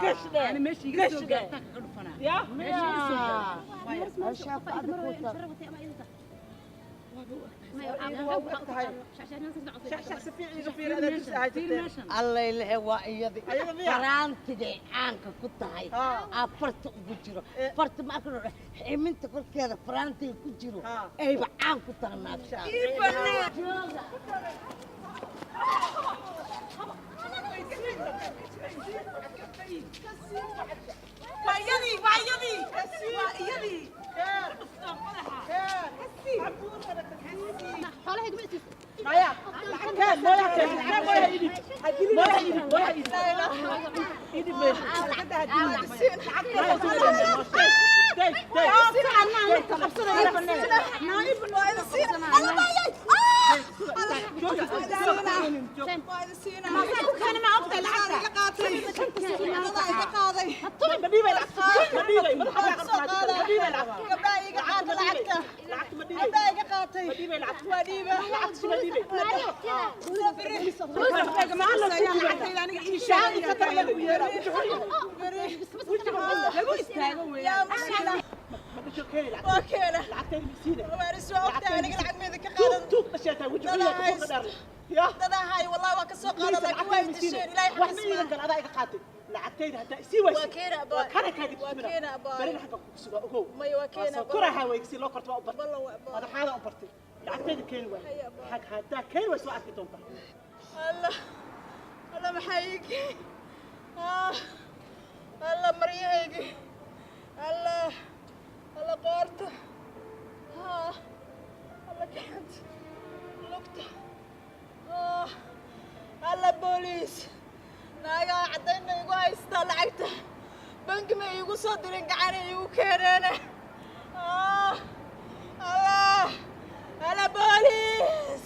S5: gashdhe.
S9: Ani meesha iga soo gaartaan kaga dhufanaa.
S5: Ya.
S9: Meesha iga soo gaartaan.
S2: Allay lehe, waa iyadi. Faraantigay caanka ku tahay aa farta ugu jiro. Farta ma arkan, ximinta korkeeda faraantiga ku jiro ayba caan ku tahay naagta.
S5: Waa iyadii, waa iyadii, waa iyadii.
S10: Xoolahayga ma isiiso.
S5: Maya, lacag keen, mooyaha keen, keen mooyaha idib. Mooyaha idib, mooyaha idib. Idib meesha. Lacagta ha dilin. Lacagta ha dilin. Day, day. Ma dhiibay lacagta? Ma dhiibay? Madaxa kaa qabtaa. Ma dhiibay lacagta? Lacagta ma dhiibay? Ma dhiibay lacagta? Lacagta ma dhiibay? Lacagtayda keeni waay xag haddaa keeni waay, soo arki doontaa.
S11: Allah, Allah, maxaa ii keen? Ah, Allah, maryahaygi. Allah, Allah, qoorta. Ah, Allah, gacanta, lugta. Ah, Allah, booliis. Naagaa caddaynna igu haystaa lacagta. Bangi ma iigu soo dirin, gacana iigu keeneene. Ah, Allah, Allah, booliis.